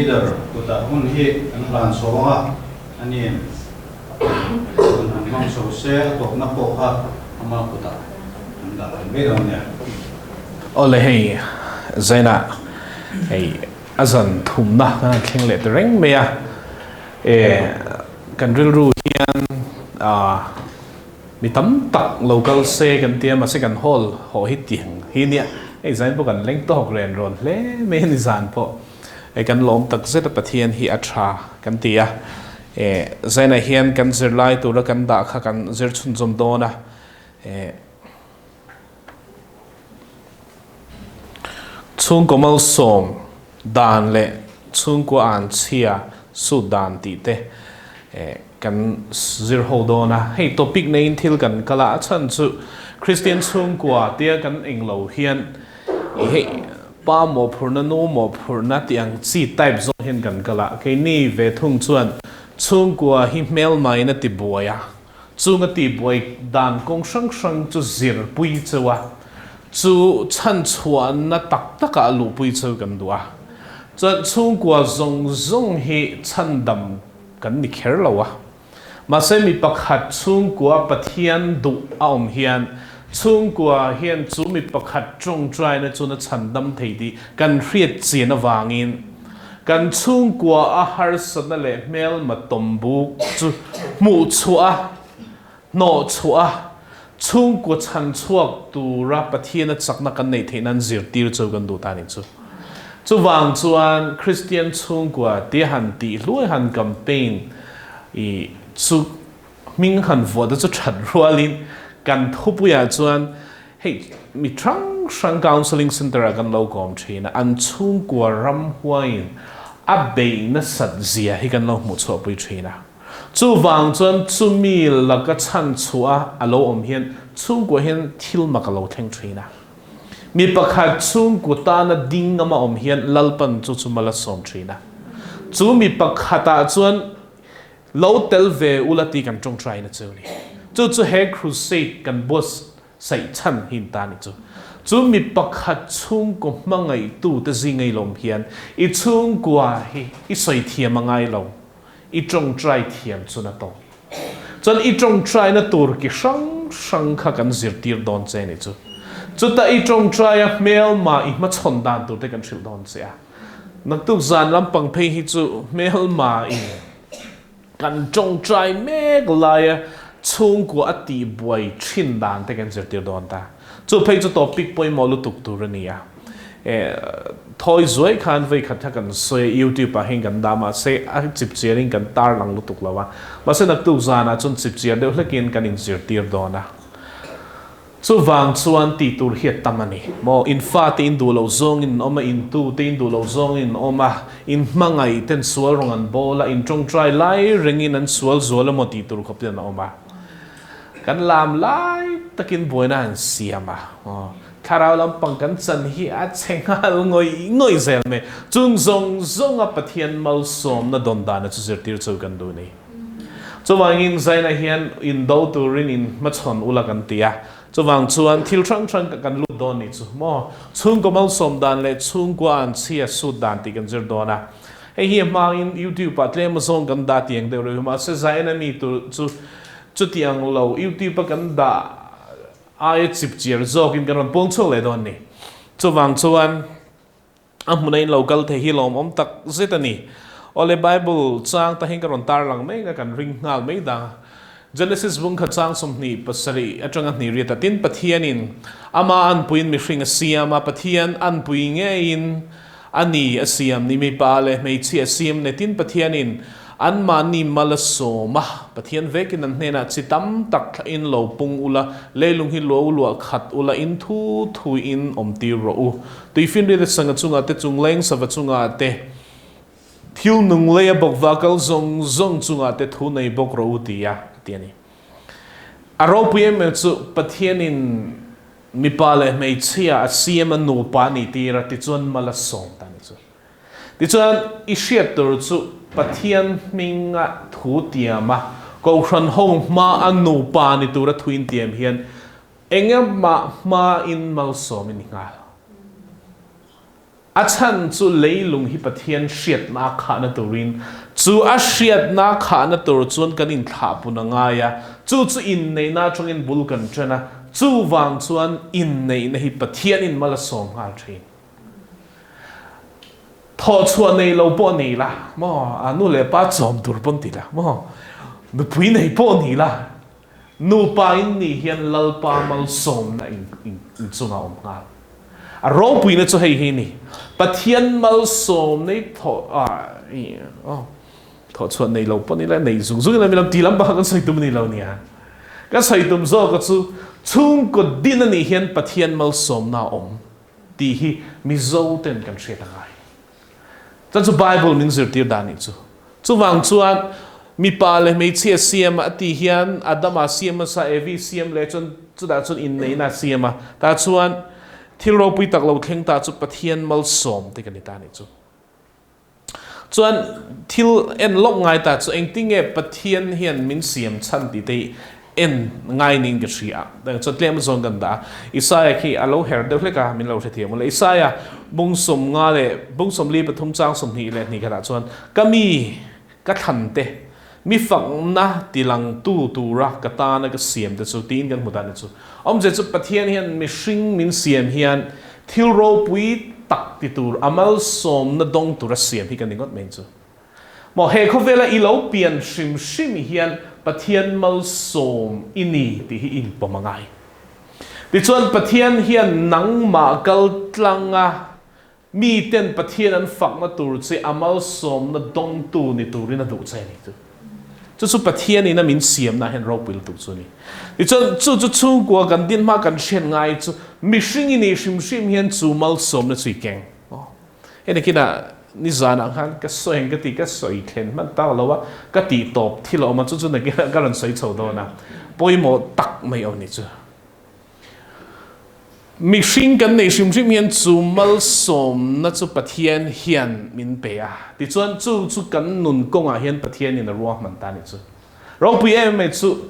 Leader kutah hun hi kan hlan chho ang a, aniin hun han hmang chho se a tawpna pawh kha ama kutah kan dah leh mai dawn nia. Awle hei Zaina hei a zan thumna kan han thleng leh ta reng mai a, e kan rilru hian ah Mi tam tak lo kal se kan tia mahse kan hall haw hi tiang hi nia hei zain pawh kan leng tawk ren rawn hle mai a ni zan pawh hei kan lawm tak zet a Pathian hi a tha kan ti a e zainah hian kan zirlai tura kan dah kha kan zir chhunzawm dawn a e Chhungkaw malsawm dan leh chhungkua an chhia sut dan tih te kan zir ho dawn a. Hei topic neiin thil kan kal a, a chhan chu Kristian chhungkua tia kan englo hian hei pa mawhphurhna nu mawhphurhna tih ang chi type zawng hian kan kal a. Keini ve thung chuan chhungkua hi hmelmain a ti buai a. Chung a tihbuai dan kawng hrang hrang chu zirpui cheu a, chu chhanchhuahna tak takah luhpui cheu kan duh a. Chuan chhungkua zawng zawng hi chhandam kan ni kher lo a. Mahse mi pakhat chhungkua Pathian duh a awm hian chhungkua hian chu mi pakhat tawngtaina chuan a chhandam thei tih kan hriat chian avangin Kan chhungkua a harsatna leh hmelma tawm buk chu hmuh chhuah a, hnawh chhuah a, chhungkua chhan chhuak tura Pathiana chakna kan neih theih nan zirtir chu kan duh ta ni chu. Chuvang chuan Kristian chhungkua tia han tih hluai han campaign i chu hming han vuah te chu that rualin kan thupuiah chuan Hei mi hrang hrang counselling centre ah kan lo kawm thin a, an chhungkua ramhuaiin a beih nasat zia hi kan lo hmuh chhuahpui thin a. Chuvang chuan chumi laka chhan chhuah a lo awm hian chhungkua hian thil mak a lo thleng thin a. Mi pakhat chhungkua tana ding ngama awm hian Lalpan chu chu mal a sawm thin a. Chu mi pakhatah chuan lo tel ve ula tih kan tawngtaina chu a ni. Chu chu he crusade kan buatsaih Saih chhan hi in ta ni chu. Chu mi pakhat chhungkaw hmangaihtu te zing ei lawm hian i chhungkua hi i sawi thiam a ngai lo, i tawngtai thiam chun a tawk. Chuan i tawngtaina tur ki hrang hrang kha kan zirtir dawn che ni chu. Chutah i tawngtaia hmelma i hmachhawn dan tur te kan hrilh dawn che a. Naktuk zan lampang phei hi chu hmelma in Kan tawngtai mek laia chhungkua a tihbuai thin dan te kan zirtir dawn ta. Chu phei chu topic pawimawh lutuk tur a ni a. E, thawi zuai khan vei khat kha kan sawi a, YouTube ah hian kan dah mahse a chipchiar in kan tarlang lutuk lo a. Mahse naktuk zanah chuan chipchiar deuh hlekin kan inzirtir dawn a. Chuvang chuan tih tur hi a tam a ni. Maw, in fate in duh loh zawngin an awm a, in tute in duh loh zawngin an awm a, in hmangaih ten sual rawng an bawl a, in tawngtai lai rengin an sual zual emaw tih tur khawp ten an awm a. Kan lam lai takin buaina an siam a. Aw, thlarau lampang kan chan hi a chhe nghal ngawih ngawih zel mai. Chung zawng zawnga Pathian malsawmna dawn dana chu zirtir chu kan duh a ni. Chuvangin Zaina hian indo turin in hmachhawn ula kan ti a, chuvang chuan thil hrang hrang kan lut dawn ni chu maw? Chhungkaw malsawm dan leh chhungkua an chhia sut dan tih kan zir dawn a, hei hi a hmangin YouTube ah tlem azawng kan dah tiang deuh reuh hi mahse Zaina mi tur chu chutiang lo YouTube a kan dah aia chipchiar zawkin kan rawn puang chhuak leh dawn ni. Chuvang chuan. A hmuna in lo kal thei hi lawmawm tak zet a ni. Awle Bible chang ta hi ka rawn tar lang mek a, kan ring nghal mai dang. Genesis bungkhat chang 27 atanga hnih riat a, tin Pathianin ama anpuiin mihring a siam a, Pathian anpui ngeiin a ni a siam ni, mipa leh hmeichhia a siam ni, tin Pathianin Anmahni mal a sawm a, Pathian vekin an hnenah chi tam tak thla in lo pung ula, leilung hi luau luah khat ula, in thu thu in awm tir rawh u. Tuifinriat a sanga chungah te, chungleng sava chungah te, thil nung lei a bawk vakal zawng zawng chungah te thu nei bawk rawh u ti a, a ti a ni. A ropui em em chu Pathianin mipa leh hmeichhia a siam a nupa a nih tir a, tichuan mal a sawm ta a ni chu. Tichuan, i hriat tur chu Pathian hminga thu tiam a, Kohhran ho hma a nupa ni tura thu intiam hian engemaw hma in malsawm i ni nghal. A chhan chu leilung hi Pathian hriatna a khahna turin, chu a hriatna a khahna tur chuan kan inthlahpun a ngai a, chu chu inneihna atangin bul kan ṭan a, chuvang chuan inneihna hi Pathianin mal a sawm nghal ṭhin. Thawhchhuah nei lo pawh ni la maw, a nu leh pa chawm tur pawn ti la maw, nupui nei pawh ni la, Nupa in nih hian Lalpa malsawmna in chungah awm nghal. A ropuina chu hei hi a ni, Pathian malsawmna i thawh ah thawh chhuah nei lo pawh ni la, nei zung zung ila mi lam ti lam bak kan sawi tum a ni lo nia. Ka sawi tum zawk a chu chhungkaw din a nih hian Pathian malsawmna a awm tih hi Mizo ten kan hriat a ngai. Chuan chu Bible min zirtir dan nih chu. Chuvang chuan mipa leh hmeichhia siam a tih hian Adama siam hmasa, Evi siam leh chuan chutah chuan inneihna a siam a. Tah chuan thil ropui tak lo thleng ta chu Pathian malsawm te kan ni ta nih chu. Chuan thil en lawk ngai ta chu engtinge Pathian hian min siam chhan tih te hi En ngai niin ka hria a, chuan tlem zawn kan dah a, Isaia khi a lo her deuh hlek a, min lo hrethiam ula. Isaia bung 50 leh bung 43 chang 22 khatah chuan, Ka mi, ka thlan te, mi fakna tilangtu tura ka tana ka siam te chu tiin kan hmu ta ni chu. Awmzia chu Pathian hian mihring min siam hian thil ropui tak ti tur, a malsawmna dawng tura siam hi ka ni ngawt mai chu. Maw he khawvela i lo pian hrim hrim hian Pathian malsawm i ni tih hi i inpawm a ngai. Tichuan Pathian hian nangmah kal tlanga miten Pathian an fakna tur che a malsawmna dawngtu ni turin a duh che a ni chu. Chu chu Pathian ina min siamna hian ropui lutuk chu a ni. Tichuan chu chu chhungkua kan din hma kan hriat ngai chu mihring i nih hrim hrim hian chu malsawmna chu i keng. Hei nakinah nizanah khan ka sawi ang ka ti, ka sawi thlen hman tak lo a, ka tih tawp thil a awm a, chu chu nakinah ka rawn sawi chho dawn a, pawimawh tak mai awm ni chu. Mihring kan nei hrim hrim hian chu malsawmna chu Pathian hian min pe a, tichuan chu chu kan nun kawngah hian Pathianin a ruahman ta a nih chu. Ropui em em chu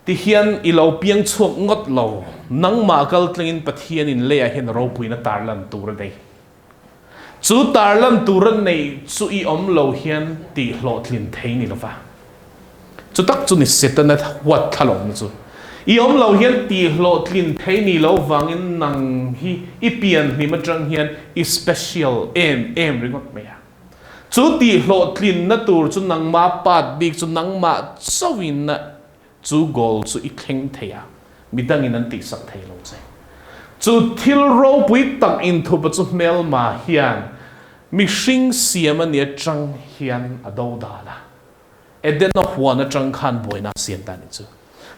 Ti hian i lo piang chhuak ngawt lo, nangmah kal tlingin Pathianin leiah hian ropuina tarlan tur a nei. Chu tarlan tur a neih chu i awm lo hian tih hlawhtlin thei ni lova. Chu tak chu ni Setana huat thlalawmna chu. I awm lo hian tih hlawhtlin thei ni lo vangin nang hi i pian hlim atang hian i special em em ringawt mai a. Chu tih hlawhtlinna tur chu nangmah pat bik chu nangmah chauhin chu goal chu i thleng thei a, midangin an tihsak thei lo che. Chu thil ropui tak inthupa chu hmelma hian mihring siam a ni atang hian a do dan a, Edena huan atang khan buaina a siam ta a ni chu.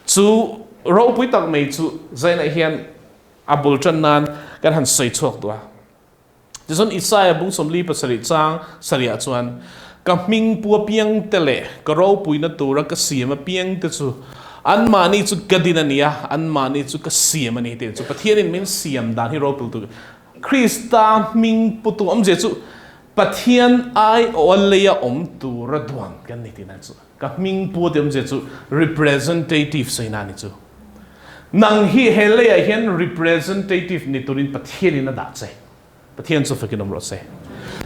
Chu ropui tak mai chu zainah hian a bul tan nan kan han sawi chhuak duh a. Tichuan Isaia bung 47 chang sarihah chuan, Ka hming pu apiangte leh ka ropuina tura ka siam apiangte chu anmahni chu ka din a ni a, anmahni chu ka siam a ni tih chu Pathianin min siam dan hi ropui lutuk. Krista hming putu awmzia chu Pathian aiawha leia awm tura duan kan ni tihna chu. Ka hming pu tih awmzia chu representative sawi na a ni chu. Nang hi he leiah hian representative ni turin Pathianin a dah che. Pathian chu fakin awm rawh se.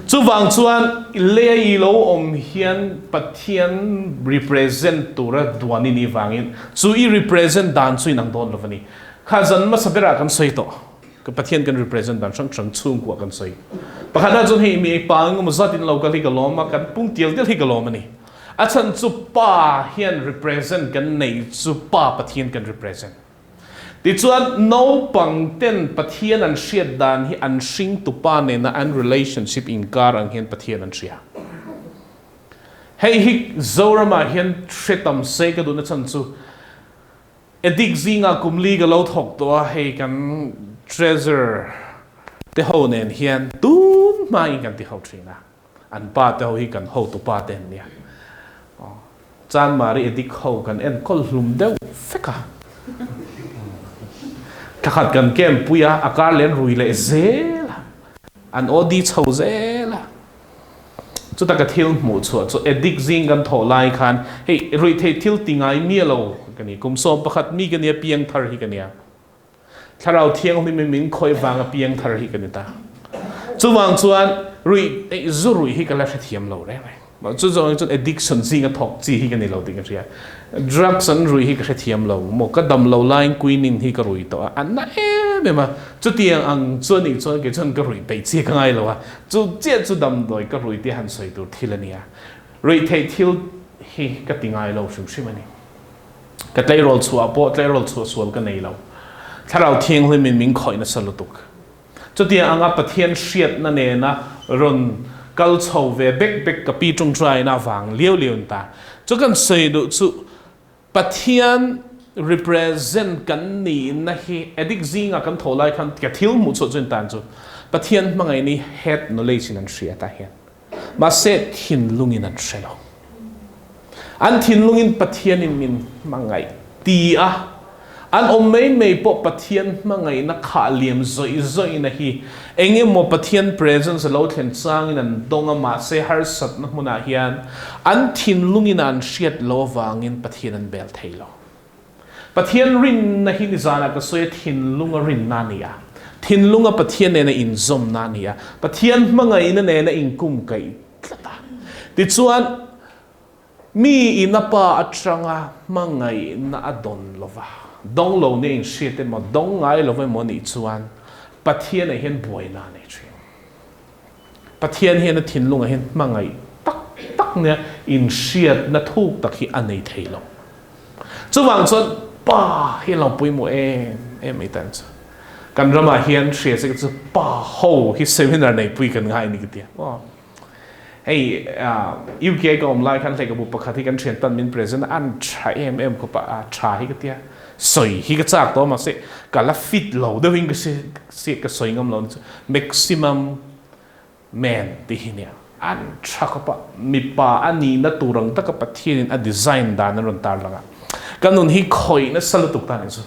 Chuvang chuan leia i lo awm hian Pathian represent tura duan i nih vangin chu i represent dan chu inang dawn lo a ni. Kha zan hmasa berah kan sawi tawh. Pathian kan represent dan hrang hrang chhungkua kan sawi. Pakhatah chuan hei mi pa engemaw zat in lo kal hi ka lawm a, kan pung tial tial hi ka lawm a ni. A chhan chu Pa hian represent kan nei chu Pa Pathian kan represent. Tichuan naupang ten Pathian an hriat dan hi an hring tu pa nena an relationship inkar ang hian Pathian an hria. Hei hi Zoramah hian hre tam se ka duhna chhan chu Addict zingah kum li ka lo thawk tawh a, hei kan treasurer te ho nen hian tun hmain kan ti ho thin a. An pa te ho hi kan hotu pa te an nia. Chanmari addict ho kan enkawl hlum deuh vek a. Thla khat kan camp pui a, a kar leh an rui leh zel a. An OD chho zel a. Chuta ka thil hmuh chhuah chu addict zing kan thawh lai khan hei ruihtheih thil ti ngai miah lo ka ni. Kum 11 mi ka nia piang thar hi ka nia. Thlarau Thianghlim in min khawih vanga piang thar hi ka ni ta. Chuvang chuan ruih eh zu ruih hi ka la hrethiam lo reng reng. Chu zawng chuan addiction zinga thawk chi hi ka ni lo tih ka hria. Drugs an rui hi ka hrethiam lo maw, ka dam lo laiin quinine hi ka rui tawh a, a na em em a, chutiang ang chu a nih chuan kei chuan ka ruih peih chiah ka ngai lo a, chu chiah chu damdawi ka rui tih han sawi tur thil a nia. Ruih theih thil hi ka ti ngai lo hrim hrim a ni. Ka tleirawl chhuah pawh tleirawl chhuah sual ka nei lo. Thlarau Thianghlimin min khawih nasa lutuk. Chutiang anga Pathian hriatna nena rawn kal chho ve bek bek ka pi tawngtaina avang liau liau in ta. Chu kan sawi duh chu Pathian represent kan nihna hi addict zinga kan thaw lai khan ka thil hmuh chhuah chu in tan chu Pathian hmangaih ni head knowledge in an hria ta hian mahse thinlungin an hre lo. An thinlungin Pathianin min hmangaih ti a, an awm mai mai pawh Pathian hmangaihna khah liam zawih zawihna hi eng emaw Pathian presence a lo thlen changin an dawng a, mahse harsatna hmunah hian an thinlungin an hriat lo avangin Pathian an bel thei lo. Pathian rinna hi nizanah ka sawi a, thinlunga rinna a ni a, thinlunga Pathian nena inzawmna a ni a, Pathian hmangaihna nena inkumkaih tlat a. Tichuan, mi in a pa atanga hmangaihna a dawn lo va, dawng lo nia inhriat emaw, dawng ngai lo emaw nih chuan Pathianah hian buaina a nei thin. Pathian hian a thinlungah hian hmangaih tak tak nia inhriatna thuk tak hi a nei thei lo. Chuvang chuan pa hi a lo pawimawh em em mai tan chu. Kan ramah hian hria che chu pa ho hi seminar neipui kan ngai a ni ka ti a. Aw. Hei UK ka awm lai khan hlei ka bu pakhat hi kan thian tan min present a, an tha em em khawp a, a tha hi ka ti a. Sawi hi ka chak tawh mahse ka la fit lo deuhin ka si ka sawi ngam lo ni chu maximum man tih hi nia an tha khawp a mipa a nihna tur ang taka Pathianin a design dan a rawn tar lang a ka nun hi khawih nasa lutuk ta ni chu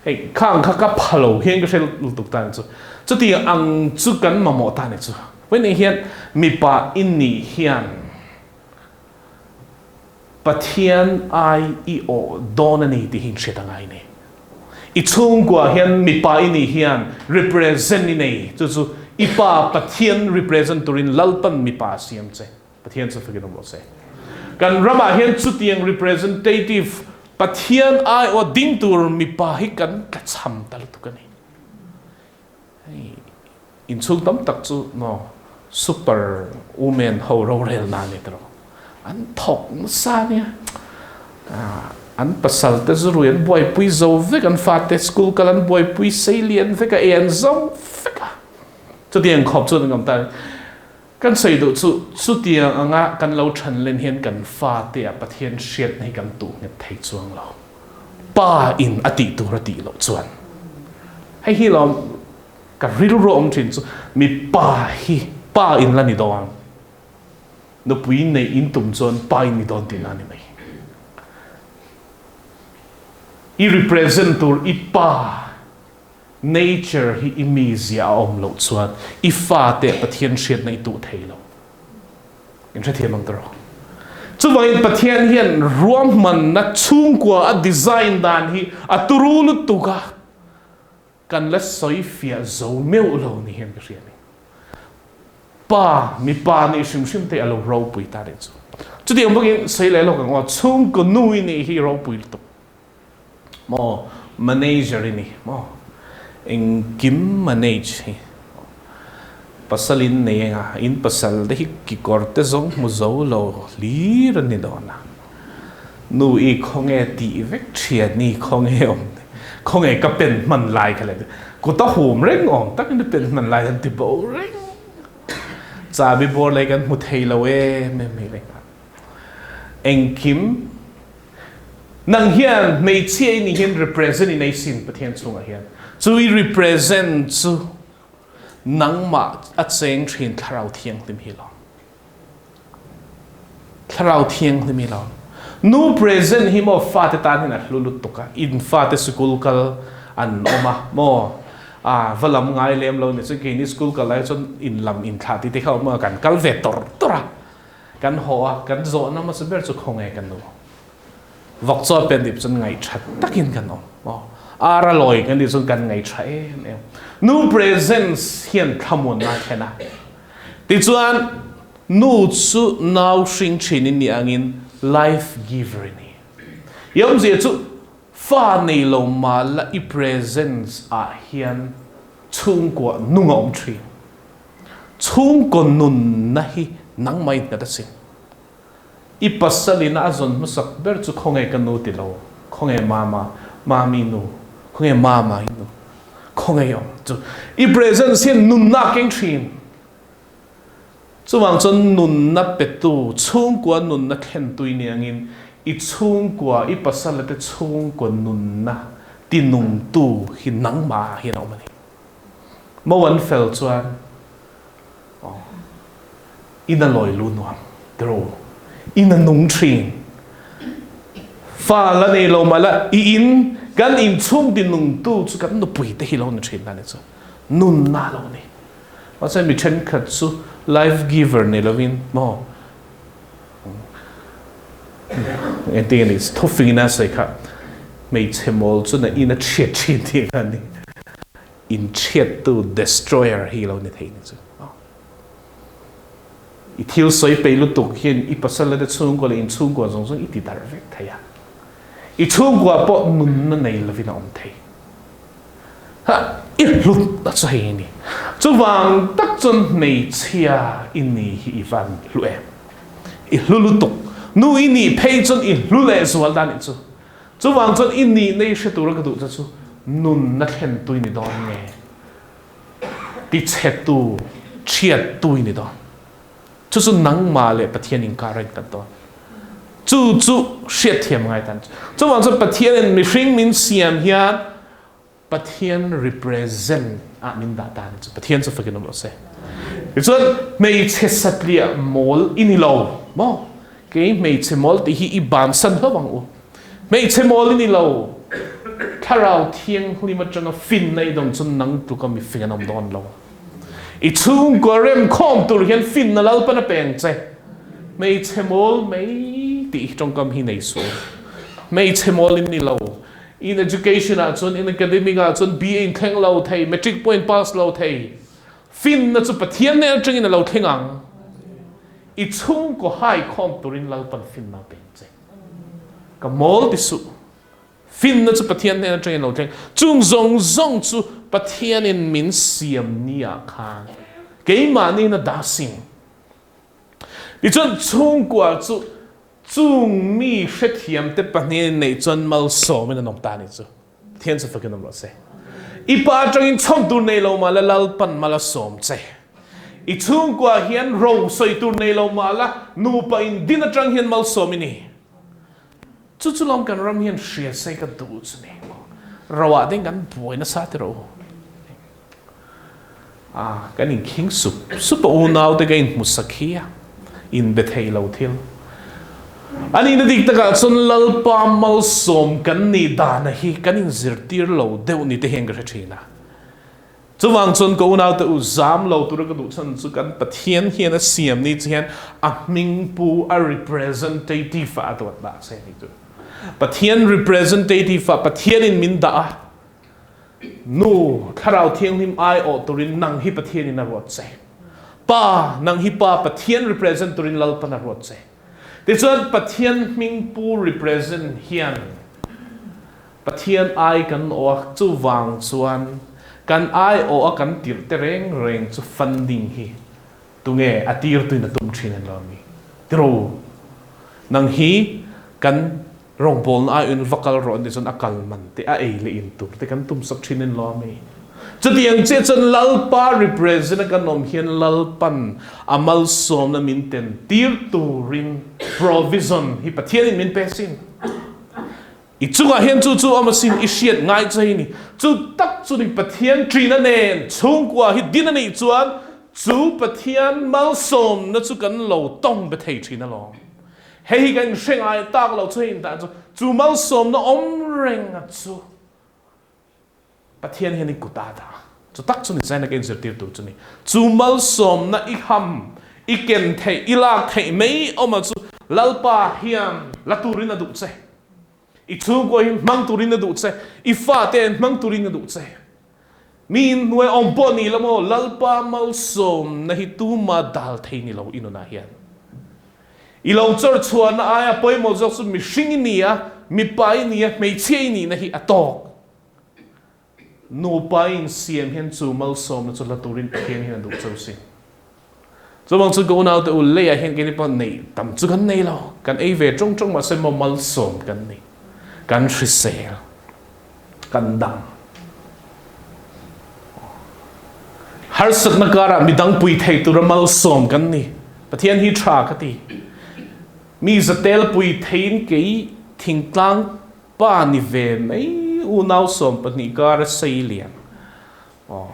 hei khang kha ka pha lo hian ka hre lutuk ta ni chu chutiang ang chu kan mamawh ta ni chu vawiin hian mipa i nih hian Pathian ai i awh dawn a ni tih hi inhriat a ngai ni. I chhungkua hian mipa i nih hian represent i nei, chu chu i pa Pathian represent turin Lalpan mipa a siam che. Pathian chu fakin awm rawh se. Kan ramah hian chutiang representative Pathian ai awh ding tur mipa hi kan tlachham ta lutuk a ni. Hei inchhung tam tak chu maw super women ho rorel na ni tawh an thawk nasa nia an pasal te zu rui an buaipui zo vek an fate school kal an buaipui sei lian vek a en zo vek a chutiang khawp chuan an awm ta kan sawi duh chu chutiang anga kan lo than len hian kan fate ah Pathian hriatna hi kan tuh nghet thei chuang lo. Pa in a tih tur a tih loh chuan hei hi lawm ka rilru awm thin chu mi pa hi pa in la ni dawn nupui neih in tum chuan pa in ni dawn tihna a ni mai i represent tur i pa nature hi i mizia a awm loh chuan i fate Pathian hriatna i tuh thei lo. In hrethiam ang tawh. Chuvangin Pathian hian ruahmanna chhungkua a design dan hi a turu lutuk a, kan la sawi fiah zo meuh lo ni hian ka hria a ni. Pa, mipa nih hrim hrim te a lo ropui ta nih chu. Chutiang bawkin sawi leh lawk ang aw, chhungkaw nu i nih hi ropui lutuk. Maw, manager i ni maw? Engkim manage hi pasal in nei eng a, in pasal te hi kekawr te zawng hmu zo lo hlir an ni dawn a. Nu i khawnge tih vek thian i khawnge awm khawnge ka pen hman lai kha le kut a hum reng awm takin i pen hman lai an ti bo reng. Chabi bawr lei kan hmu thei lo em em mai reng a. Engkim Nang hian hmeichhia i nih hian represent i nei sin Pathian chungah hian. Chu i represent chu nangmah a cheng thin Thlarau Thianghlim hi lawm. Thlarau Thianghlim hi lawm. Nu present hi maw fate tan hian a hlu lutuk a, in fate sikul kal an awm a maw a va lam ngai lem lo ni chu keini school kal lai chuan in lam inthlah tih te kha awm a kan kal ve tawr tawr a. Kan haw a, kan zawhna hmasa ber chu khawnge kan nu? Vawkchaw pen dip chuan ngaihthat takin kan awm. Aw. Ar a lawi kan tih chuan kan ngaih tha em em. Nu presence hian thlamuanna a thlen a. Tichuan nu chu nau hring thin in nih angin life giver i ni. I awmzia chu fa nei lo mah la i presence ah hian chhungkua nung a awm thin. Chhungkaw nunna hi nangmah in nghat a sin. I pasal in a zawn hmasak ber chu khawnge ka nu ti lo, khawnge mama, mami nu, khawnge mama i nu, khawnge i awm chu i presence hian nunna a keng thin. Chuvang chuan nunna petu, chhungkua nunna thlentu i nih angin i chhungkua, i pasal te chhungkua nunna tinungtu hi nangmah ah hian a awm a ni. Mo an fel chuan Aw, in a lawi lu nuam tiraw, in a nung thin. Fa la nei lo mah la, i in, kan inchhung ti nungtu chu kan nupui te hi lo ni thin a ni chu, nunna lo ni. Mahse mi thenkhat chu life giver ni lovin maw, engtin nge ni, thufingin a sawi kha, hmeichhe mawl chu na in a chhiat thin tih kha a ni. Inchhiattu, destroyer, hi lo ni thei ni chu. I thil sawi peih lutuk hian i pasal te chhungkua leh inchhungkua zawng zawng i ti darh vek thei a. I chhungkua pawh nunna nei lovin a awm thei. Ha, i hlut a chu hei a ni. Chuvang tak chuan hmeichhia i ni hi i van hlu em? I hlu lutuk. Nu i nih phei chuan i hlu lehzual dan nih chu. Chuvang chuan i nihna i hre tura ka duh che chu nunna thlentu i ni dawn nge? Tichhetu, thiattu i ni dawn. Chu chu nangmah leh Pathian inkar a inkat dawn. Chu chu hriatthiam ngai tan. Chuvang chuan Pathianin mihring min siam hian Pathian represent ah min dah ta ni chu Pathian chu fakin awm rawh se. Tichuan hmeichhe satliah mawl i ni lo maw? Kei hmeichhe mawl tih hi i bansan hlauh ang u. Hmeichhe mawl i ni lo. Thlarau Thianghlim atanga finna i dawng chuan nang tluka mifing an awm dawn lo. I chhungkua remkhawm tur hian finna Lalpan a peng che. Hmeichhe mawl mai tih hi tawngkam hi nei suh u. Hmeichhe mawl in ni lo. In education ah chuan, in academic ah chuan BA in thleng lo thei, matric pawh in pass lo thei. Finna chu Pathian nen atangin a lo thleng ang. I chhungkaw hai khawm turin Lalpan finna a peng che. Ka mawl ti suh. Finna chu Pathian hnen atangin a lo thleng. Chung zawng zawng chu Pathianin min siam ni ah khan keimahni in a dah sin. Tichuan chhungkua chu Chung mi hrethiamte pahnihin neih chuan malsawmin an awm ta a nih chu. Pathian chu fakin awm rawh se. I pa atangin chhawm tur nei lo mah la Lalpan mal a sawm che. I chhungkua hian ro sawi tur nei lo mah la nupa in din atang hian malsawm i ni. Chu chu lawm kan ram hian hria se ka duh chu ni maw. Ro ah ding kan buai nasa ti rawh u. A, kan inkhing sup sup a, unaute ka inhmu sakhi a, inbe thei lo thil. A nihna dik takah chuan Lalpa malsawm kan nih dana hi kan inzirtir lo deuh ni te hian ka hre thin a. Chuvang chuan ka unaute u zam lo tura ka duh chhan chu kan Pathian hian a siam ni chu hian a hming pu a representative ah a duat dah che ni chu. Pathian representative ah Pathianin min dah a. Nu, Thlarau Thianghlim aiawh turin nang hi Pathianin a ruat che. Pa, nang hi Pa Pathian represent turin Lalpan a ruat che. Tichuan Pathian hming pu represent hian Pathian ai kan awh a, chuvang chuan kan aiawh a kan tirh te reng reng chu funding hi tunge a tirtuin a tum thin an lo ni. Tiraw, nang hi kan Rawngbawlna aiin va kal rawh ni chuan a kal man te, a ei leh in tur te kan tum sak thin in lo a mi. Chutiang chiah chuan Lalpa represent a kan awm hian Lalpan a malsawmna min ten tir turin provision hi Pathianin min pe sin. I chungah hian chu chu awm asin i hriat ngai che hi ni. Chu tak chu ni Pathian ṭina nen chhungkua hi din a nih chuan chu Pathian malsawmna chu kan lo tawng be thei thin alawm. Hei hi kan hre ngai tak lo chu hei intan chu chu malsawmna awm reng a chu Pathian hian i kut a dah chu tak chu ni zaina ka inzirtir tur chu ni chu malsawmna i ham i ken theih i lak theih mai awm a chu Lalpa hian la turin a duh che. I chhungkua hi hmang turin a duh che. I fate an hmang turin a duh che. Mi inhnuai awm pawh ni la maw, Lalpa malsawmna hi tuma dal thei ni lo i nunah hian. I lo chawr chhuahna aia pawimawh zawk chu mihring i ni a, mipa i ni a, hmeichhia i nihna hi a tawk. Nupa insiam hian chu malsawmna chu la turin Pathian hian a duh chauh si. Chuvang chu ka unaute u leiah hian keini pawh neih tam chu kan nei lo, kan ei ve tawng tawng mahse maw malsawm kan ni, kan hrisel, kan dam. Harsatna karah midang pui thei tura malsawm kan ni. Pathian hi tha ka ti. Mi zatel pui theiin kei thingtlang Pa ni ve mai unau 12 kar a sei lian aw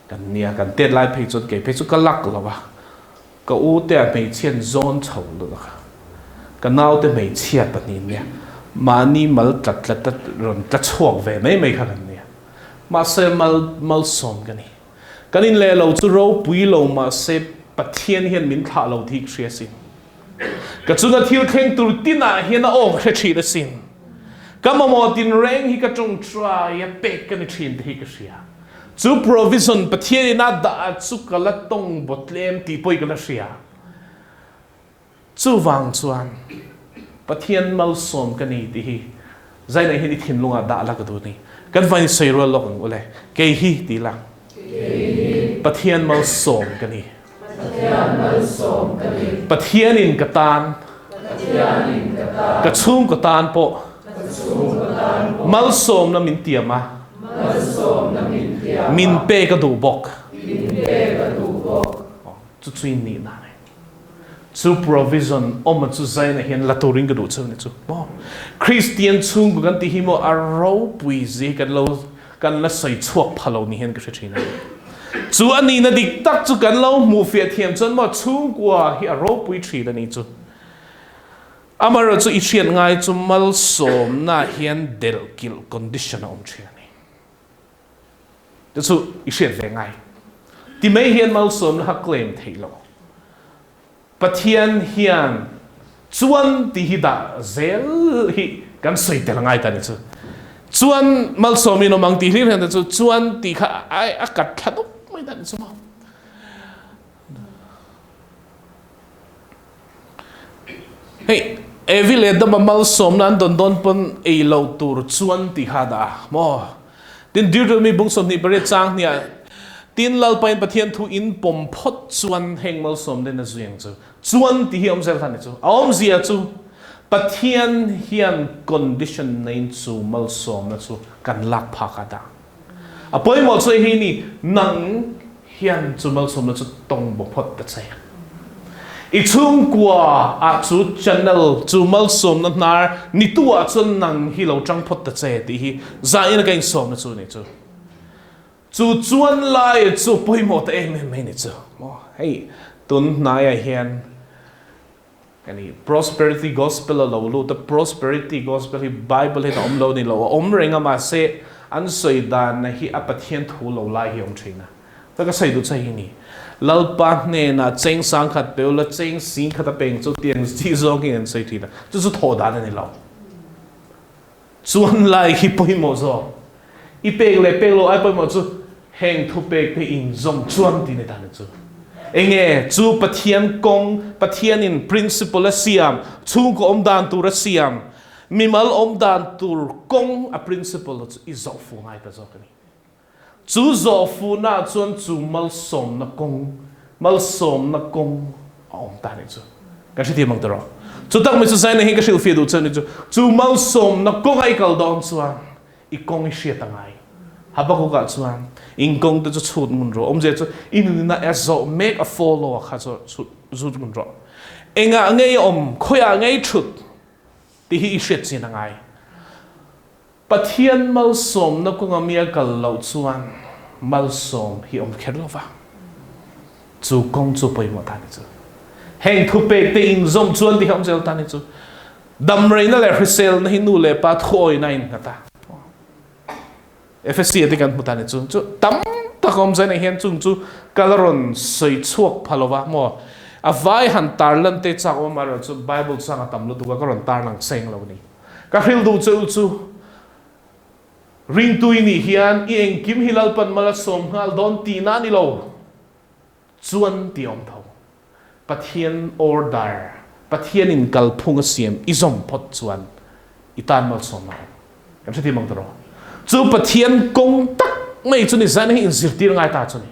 kan nia kan tet lai phei chuan kei phei chu ka lak lo a ka u te a hmeichhian zawn chho lut a kha ka nau te hmeichhia pahnih nia mahni mal tlat tlat a rawn tla chhuak ve mai mai kha kan nia mahse mal malsawm ka ni kan in leh lo chu ropui lo mahse Pathian hian min thlah lo tih ka hria sin. Ka chunga thil thleng tur tinah hian a awk hre thin asin. Ka mamawh tinreng hi ka tawngtai a pek ka ni thin te hi ka hria. Chu provision Pathian in a dah chu ka la tawng baw tlem tih pawh hi ka la hria. Chuvang chuan Pathian malsawm ka ni tih hi zainah hian i thinlungah dah la ka duh ni. Kan vain i sawi rual lawk ang ule. Kei hi ti la. Pathian malsawm ka ni. Pathianin ka tan, ka chhungkaw tan pawh malsawmna min tiam a, min pek a duh bawk. Chu chu in nihna a ni. Chu provision awm a chu zaina hian la turin ka duh cheu ni chu maw. Kristian chhungkaw kan tih hi maw a ropui zia hi kan lo kan la sawi chhuak pha lo ni hian ka hre thin a ni. Chu a nihna dik tak chu kan lo hmuh fiah thiam chuan maw chhungkua hi a ropui thin a ni chu. Amaherawh chu i hriat ngai chu malsawmna hian delhkilh condition a awm thin a ni. Te chu i hriat ve ngai. Ti mai hian malsawmna kha claim theih lo. Pathian hian chuan tih hi dah zel hi kan sawi tel ngai ta ni chu. Chuan malsawm in awm ang tih hlir hian te chu chuan tih kha a kat thla dup mai ta ni chu maw. Hei Evi leh Adama malsawmna an dawn dawn pawn ei lo tur chuan tih kha a dah a maw? Tin Deuteronomy bung 28 chang hniah tin Lalpain Pathian thu in pawm phawt chuan heng malsawm den a zui ang chu. Chuan tih hi a awm zel kha ni chu. A awmzia chu Pathian hian condition neiin chu malsawmna chu kan lak phak a dah. A pawimawh chu hei ni, nang hian chu malsawmna chu tawng baw phawt ta che. I chhungkua ah chu channel chu malsawmna hnar ni tu ah chuan nang hi lo tang phawt ta che tih hi zain a ka insawmna chu ni chu. Chu chuan lai chu pawimawh ta em em mai ni chu. Maw hei tun hnaiah hian Ka ni, Prosperity Gospel a lo lut a, Prosperity Gospel hi Bible hian a awm lo ni lo, a awm reng a mahse an sawi dan hi a Pathian thu lo lai hi a awm thin a. Ta ka sawi duh che hi ni, Lalpa hnenah cheng sangkhat pe ula, cheng singkhat a peng chu tiang chi zawng hi an sawi thin a, chu chu thawh dan a ni lo. Chuan lai hi pawimawh zawk. I pek leh pek lo ai pawimawh chu heng thupek te inzawm chuan tih ni ta ni chu. Enge chu Pathian kawng, Pathianin principle a siam, chhungkaw awm dan tur a siam, mimal awm dan tur kawng a principle chu i zawh fu ngai ta zawk a ni. Chu zawh fuhna chuan chu malsawmna kawng, malsawmna kawng a awm ta nih chu. Kan hrethiam ang tiraw? Chu tak mai chu Zaina hi ka hrilhfiah duh che ni chu, chu malsawmna kawnga i kal dawn chuan i kawng i hriat a ngai. Habakkuk-ah chuan in kawng te chu chhut ngun rawh. Awmzia chu i nunina a zawh mek a follow a kha chu chhut zut ngun rawh. Engah nge i awm, khawiah nge i thut tih hi i hriat chin a ngai. Pathian malsawmna kawnga mi a kal loh chuan malsawm hi awm kher lo va, chu kawng chu pawimawh ta ni chu. Heng thupek te inzawm chuan ti kha awm zel ta ni chu. Damreina leh hriselna hi nu leh pa thuawina a innghat a. Efesia te kan hmu ta ni chu. Chu tam tak awm zel ah hian chung chu ka la rawn sawi chhuak pha lo va maw. A vai han tarlan te chak awm amaherawhchu Bible chang a tam lutuk a ka rawn tarlang seng lo a ni. Ka hrilh duh che u chu, Ringtu i nih hian i engkim hi Lalpan mal a sawm nghal dawn tihna a ni lo. Chuan ti awm tho. Pathian order, Pathianin kalphung a siam i zawm phawt chuan i tan malsawmna a awm. Kan hrethiam ang tawh. Chu Pathian kawng tak mai chu ni zan hi inzirtir ngai ta chu ni.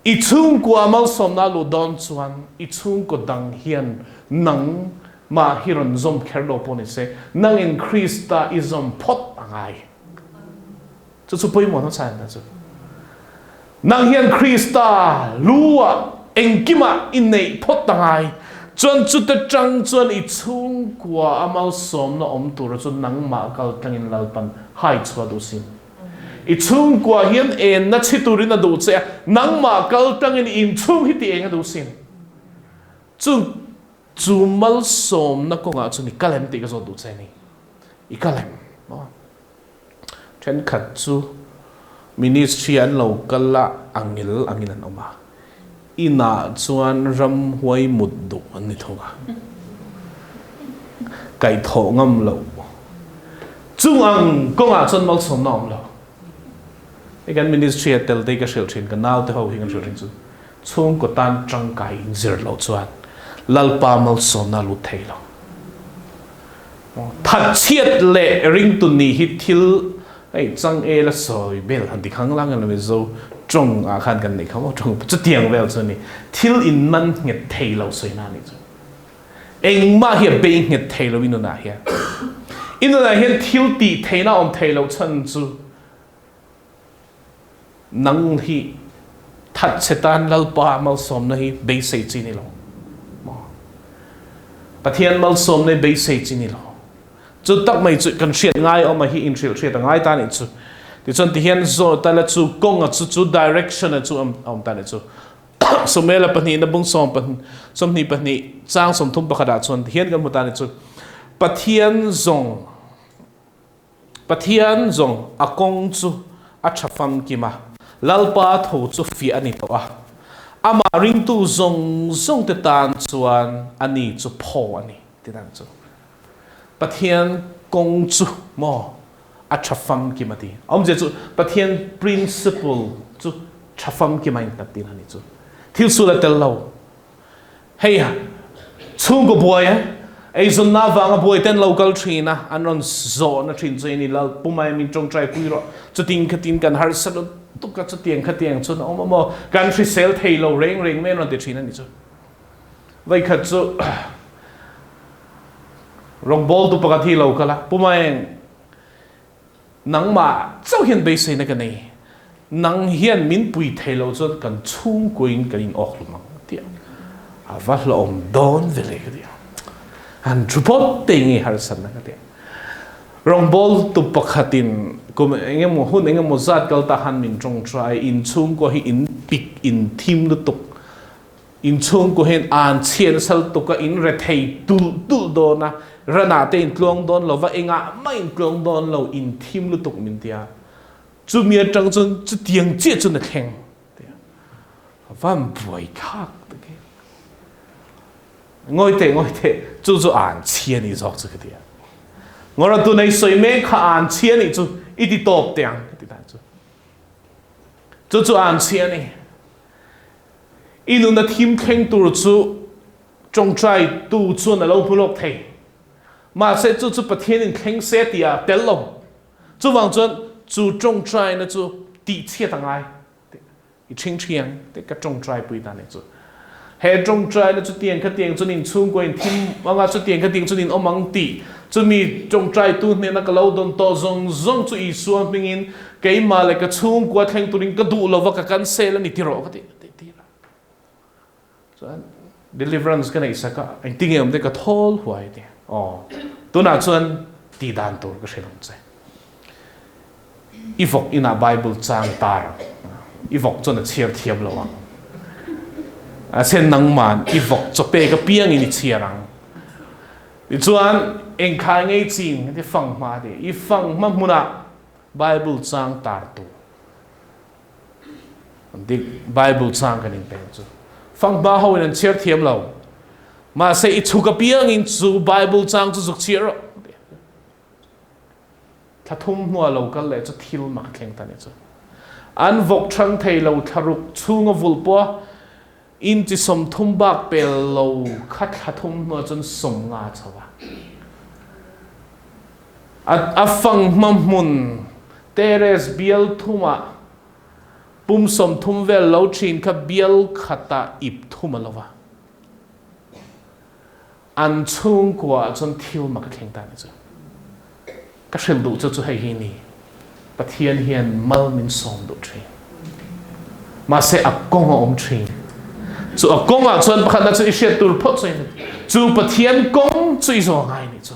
I chhungkua malsawmna a luh dawn chuan i chhungkaw dang hian nang mah hi rawn zawm kher lo pawh ni se, nangin Krista i zawm phawt a ngai. Chu chu pawimawh hmasa in ta chu. Nang hian Krista lu ah engkimah i neih phawt a ngai. Chuan chute tang chuan i chhungkua a malsawmna awm tura chu nangmah kal tlangin Lalpan hai chhuah duh sin. I chhungkua hian enna chhi turin a duh che a, nangmah kal tangin i inchhung hi ti eng a duh sin. Chu chu malsawmna kawngah chuan i kal em tih ka zawt duh che a ni. I kal em? Maw? Thenkhat chu ministry an lo kal a, a ngil angin an awm a. Inah chuan ramhuai mut duh an ni thung a, kaihthawh ngam loh. Chung ang kawngah chuan malsawmna a awm lo. Hei kan ministry a tel te hi ka hrilh thin, ka naute ho hi kan hrilh thin chu chhungkaw tan tangkai inzir loh chuan Lalpa malsawmna a lut thei lo. Thatchhiat leh ringtu nih hi thil hei changel a sawi bel han ti khang lang emaw Mizo tawng ah khan kan neih kha maw tawng chutiang vel chu a ni. Thil in man nghet thei lo sawina a nih chu. Engmah hi a bei nghet thei lo i nunah hian. I nunah hian thil tih theihna a awm thei loh chhan chu Nang hi thatchhe tan Lalpa malsawmna hi beisei chi ni lo maw? Pathian malsawmna hi beisei chi ni lo. Chu tak mai chu kan hriat ngai awm a hi inhrilh hriat a ngai ta nih chu. Tichuan tihian zawh ta la chu kawng a chu chu direction a chu a awm ta nih chu. Samuela pahnihna bung 22 chang 31 ah chuan tihian kan hmu ta nih chu. Pathian zawng Pathian zawng a kawng chu a tha famkim a, Lalpa tho chu fiah a ni tawh a. Amah ringtu zawng zawngte tan chuan a ni chu phaw a ni, ti dan chu. Pathian kawng chu maw a tha famkim a ti. Awmzia chu Pathian principle chu tha famkim a innghat tihna a ni chu. Thil sul a tel lo. Hei chhungkaw buai e, eizawnna avanga buai ten lo kal thin a, an rawn zawhna thin chu ini lal pumai min tawngtai pui rawh, chutin khatin kan harsa lutuk a, chutiang khatiang chuan a awm a maw, kan hrisel thei lo reng reng mai an rawn ti thin a ni chu. Vaikhat chu rawngbawl tu pakhat hi lo kal a, Pumai nangmah chauh hian beiseina ka nei, nang hian min pui thei lo chuan kan chhungkuain kan in awk hlum ang a ti a, a va hlawhawm dawn ve le ka ti a, han thu phawt te nge harsatna ka ti a. Rawngbawl tu pakhatin kum engemaw hun engemaw zat kal ta han min tawngtai, in chhungkua hi in pik in thim lutuk, In chhungkaw hian an chhiat nasa lutuk a, in rethei tulh tulh dawn a, ranah te in tluang dawn lo va, engah mah in tluang dawn lo, in thim lutuk min ti a. Chumi atang chuan chutiang chiah chuan a thleng ti a. A van buai thlak tak e. Ngawi teh, ngawi teh, chu chu an chhia ni zawk chu ka ti a. Ngawra tunei sawi mek kha an chhia nih chu i ti tawp teh ang ka ti dan chu. Chu chu an chhia ni. I nuna thim thleng tur chu tawngtai tu chuan a lo hmu lawk thei. Mahse chu chu Pathianin thleng se tih a tel lo. Chuvang chuan chu tawngtaina chu tihchhiat a ngai. I ṭhing ṭhiang tih ka tawngtai pui ta nih chu. He tawngtaina chu tiang kha tiang chuan in chhungkua in thim anga chu tiang kha tiang chuan in awm ang tih chumi tawngtai tu hnena ka lo dawn tawh zawng zawng chu Isua hmingin keimah leh ka chhungkua thleng turin ka duh lova ka cancel a ni ti rawh ka ti tih tir a. Chuan deliverance ka neih sak a, engtin nge awm te ka thawl huai ti. Aw, tunah chuan tih dan tur ka hrilh ang che. I vawk inah Bible chang tar ang. I vawk chuan a chhiar thiam lo ang. A sen nangman i vawk chaw pek apiangin i chhiar ang. Tichuan engkhai ngei chin ti fanghma ti. I fanghma hmunah Bible chang tar tur. Dik Bible chang kan in pek chu. Fanghma ho in an chhiar thiam lo. Mahse i chhuk apiangin chu Bible chang chu zuk chhiar rawh. Thla thum hnua lo kal leh chu thil mak a thleng ta nih chu. An vawk ṭhang thei lo thla ruk chhunga vulh pawh inchi 30 bak pel lo kha thla thum hnuah chuan 50 chho a. A fanghma hmun terrace bial thumah pum 30 vel lo ṭhin kha bial khatah ip thum a lo va. An chhungkua ah chuan thil mak a thleng ta ni chu. Ka hrilh duh chu chu hei hi ni. Pathian hian mal min sawm duh thin. Mahse a kawng a awm thin. Chu a kawng ah chuan pakhatna chu i hriat tur phawt chu ni. Chu Pathian kawng chu i zaw ngai ni chu.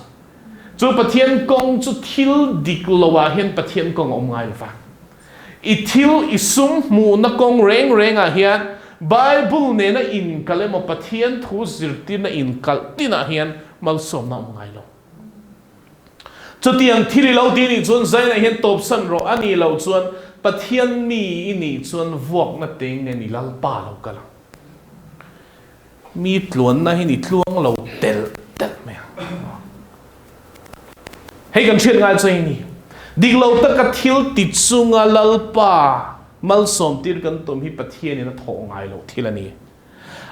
Chu Pathian kawng chu thil dik lo ah hian Pathian kawng a awm ngai lova. I thil i sum hmuhna kawng reng rengah hian Bible nena inkalh emaw Pathian thu zirtirna inkalh tinah hian malsawmna a awm ngai lo. Chutiang thil i lo ti nih chuan zainah hian tawpsan rawh a nih loh chuan Pathian mi i nih chuan vuakna teng nen i Lalpa lo kal ang. Mi tluanna hi ni tluang lo telh telh mai ang. Hei kan hriat ngai chu hei ni. Dik lo taka thil ti chunga Lalpa malsawm tir kan tum hi Pathianin a thawh ngai loh thil a ni.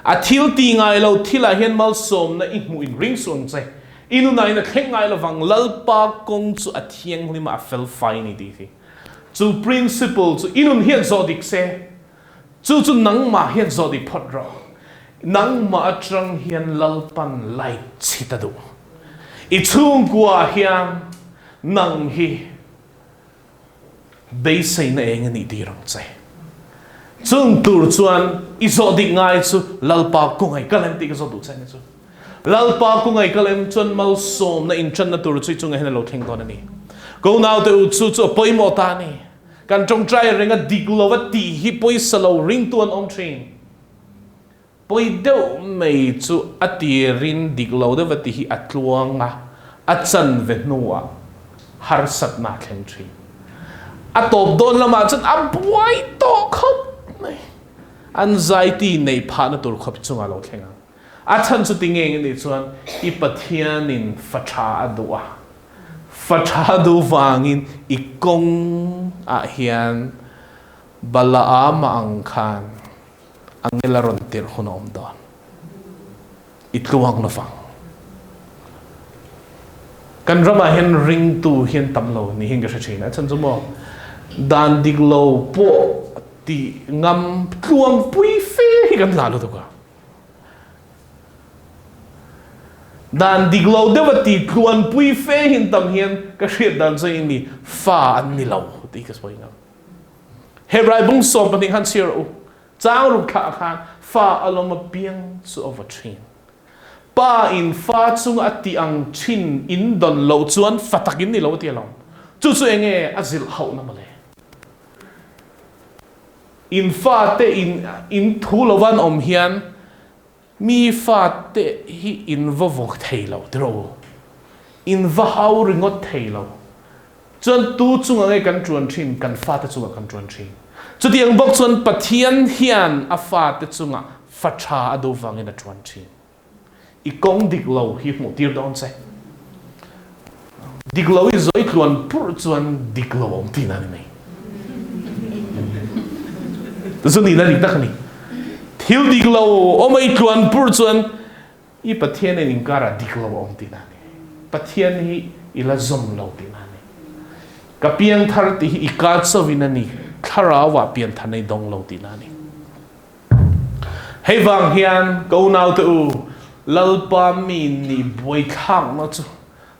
A thil ti ngai lo thilah hian malsawmna i hmuh in ring suh ang che. I nunain a thleng ngai lovang Lalpa kawng chu a thianghlim a, a fel fai a ni tih hi. Chu principle chu i nun hian zawh dik se. Chu chu nangmah hian zawh dik phawt rawh. Nangmah atang hian Lalpan light chhit a duh. I chhungkua hian nang hi beiseina eng a nih tir ang che. Chung tur chuan i zawh dik ngai chu Lalpa kungaih ka lem tih ka zawh duh che ni chu. Lalpa kungaih ka lem chuan malsawmna inṭanna tur chu i chungah hian a lo thleng dawn a ni. Ko naute u chu chu a pawimawh ta a ni. Kan ṭawngṭai reng a dik lo a tih hi pawisa lo ringtu an awm ṭhin. Pawi deuh mai chu a tirin dik lo deuh a tih hi a tluang a, a chanve hnuah harsatna a thleng ṭhin. A tawp dawn lamah chuan a buai tawh khawp mai. Anxiety neih phahna tur khawp chungah a lo thleng ang. A chhan chu ti nge nge nih chuan i Pathianin fa ṭha a duh a, fa ṭha duh vangin i kawng ah hian Balaama ang khan angel a rawn tirh hun a awm dawn. I tluang lovang. Kan ramah hian ringtu hian tam lo ni hian ka hre thin a, chhan chu maw dan dik lo pawh tih ngam tluang pui fe hi kan hlah lutuk a. Dan dik lo deuh a ti tluan pui fe hin tam hian ka hriat dan chu in mi fa an ni lo tih ka sawi ngam. Hebrai bung 12 khan chhiar u. Chang ruk thlah khan fa alawm a piang chu a va thin. Pa in fa chung a ti ang thin in don lo chuan fa tak in ni lo ti alawm. Chu chu enge a zilh hauh na mawle. In fate in in thu lova an awm hian mi fate hi in va vawk thei lo tiraw u. In va hau ringawt thei lo. Chuan tu chunga nge kan tuan thin? Kan fate chungah kan tuan thin. Chutiang bawk chuan Pathian hian a fate chungah fa tha a duh vangin a tuan thin. I kawng dik lo hi hmuh tir dawn che. Dik lo i zawi tluan purh chuan dik lo awm tihna a ni mai. Chu nihna dik tak a ni. Thil dik lo awm a i tluan purh chuan i Pathian in inkarah dik lo a awm tihna a ni. Pathian hi i la zawm lo tihna a ni. Ka piangthar tih hi i ka chauhin a ni, thlarauah piantharna i dawng lo tihna a ni. Hei vang hian ka unaute u, Lalpa mi nih buaithlakna chu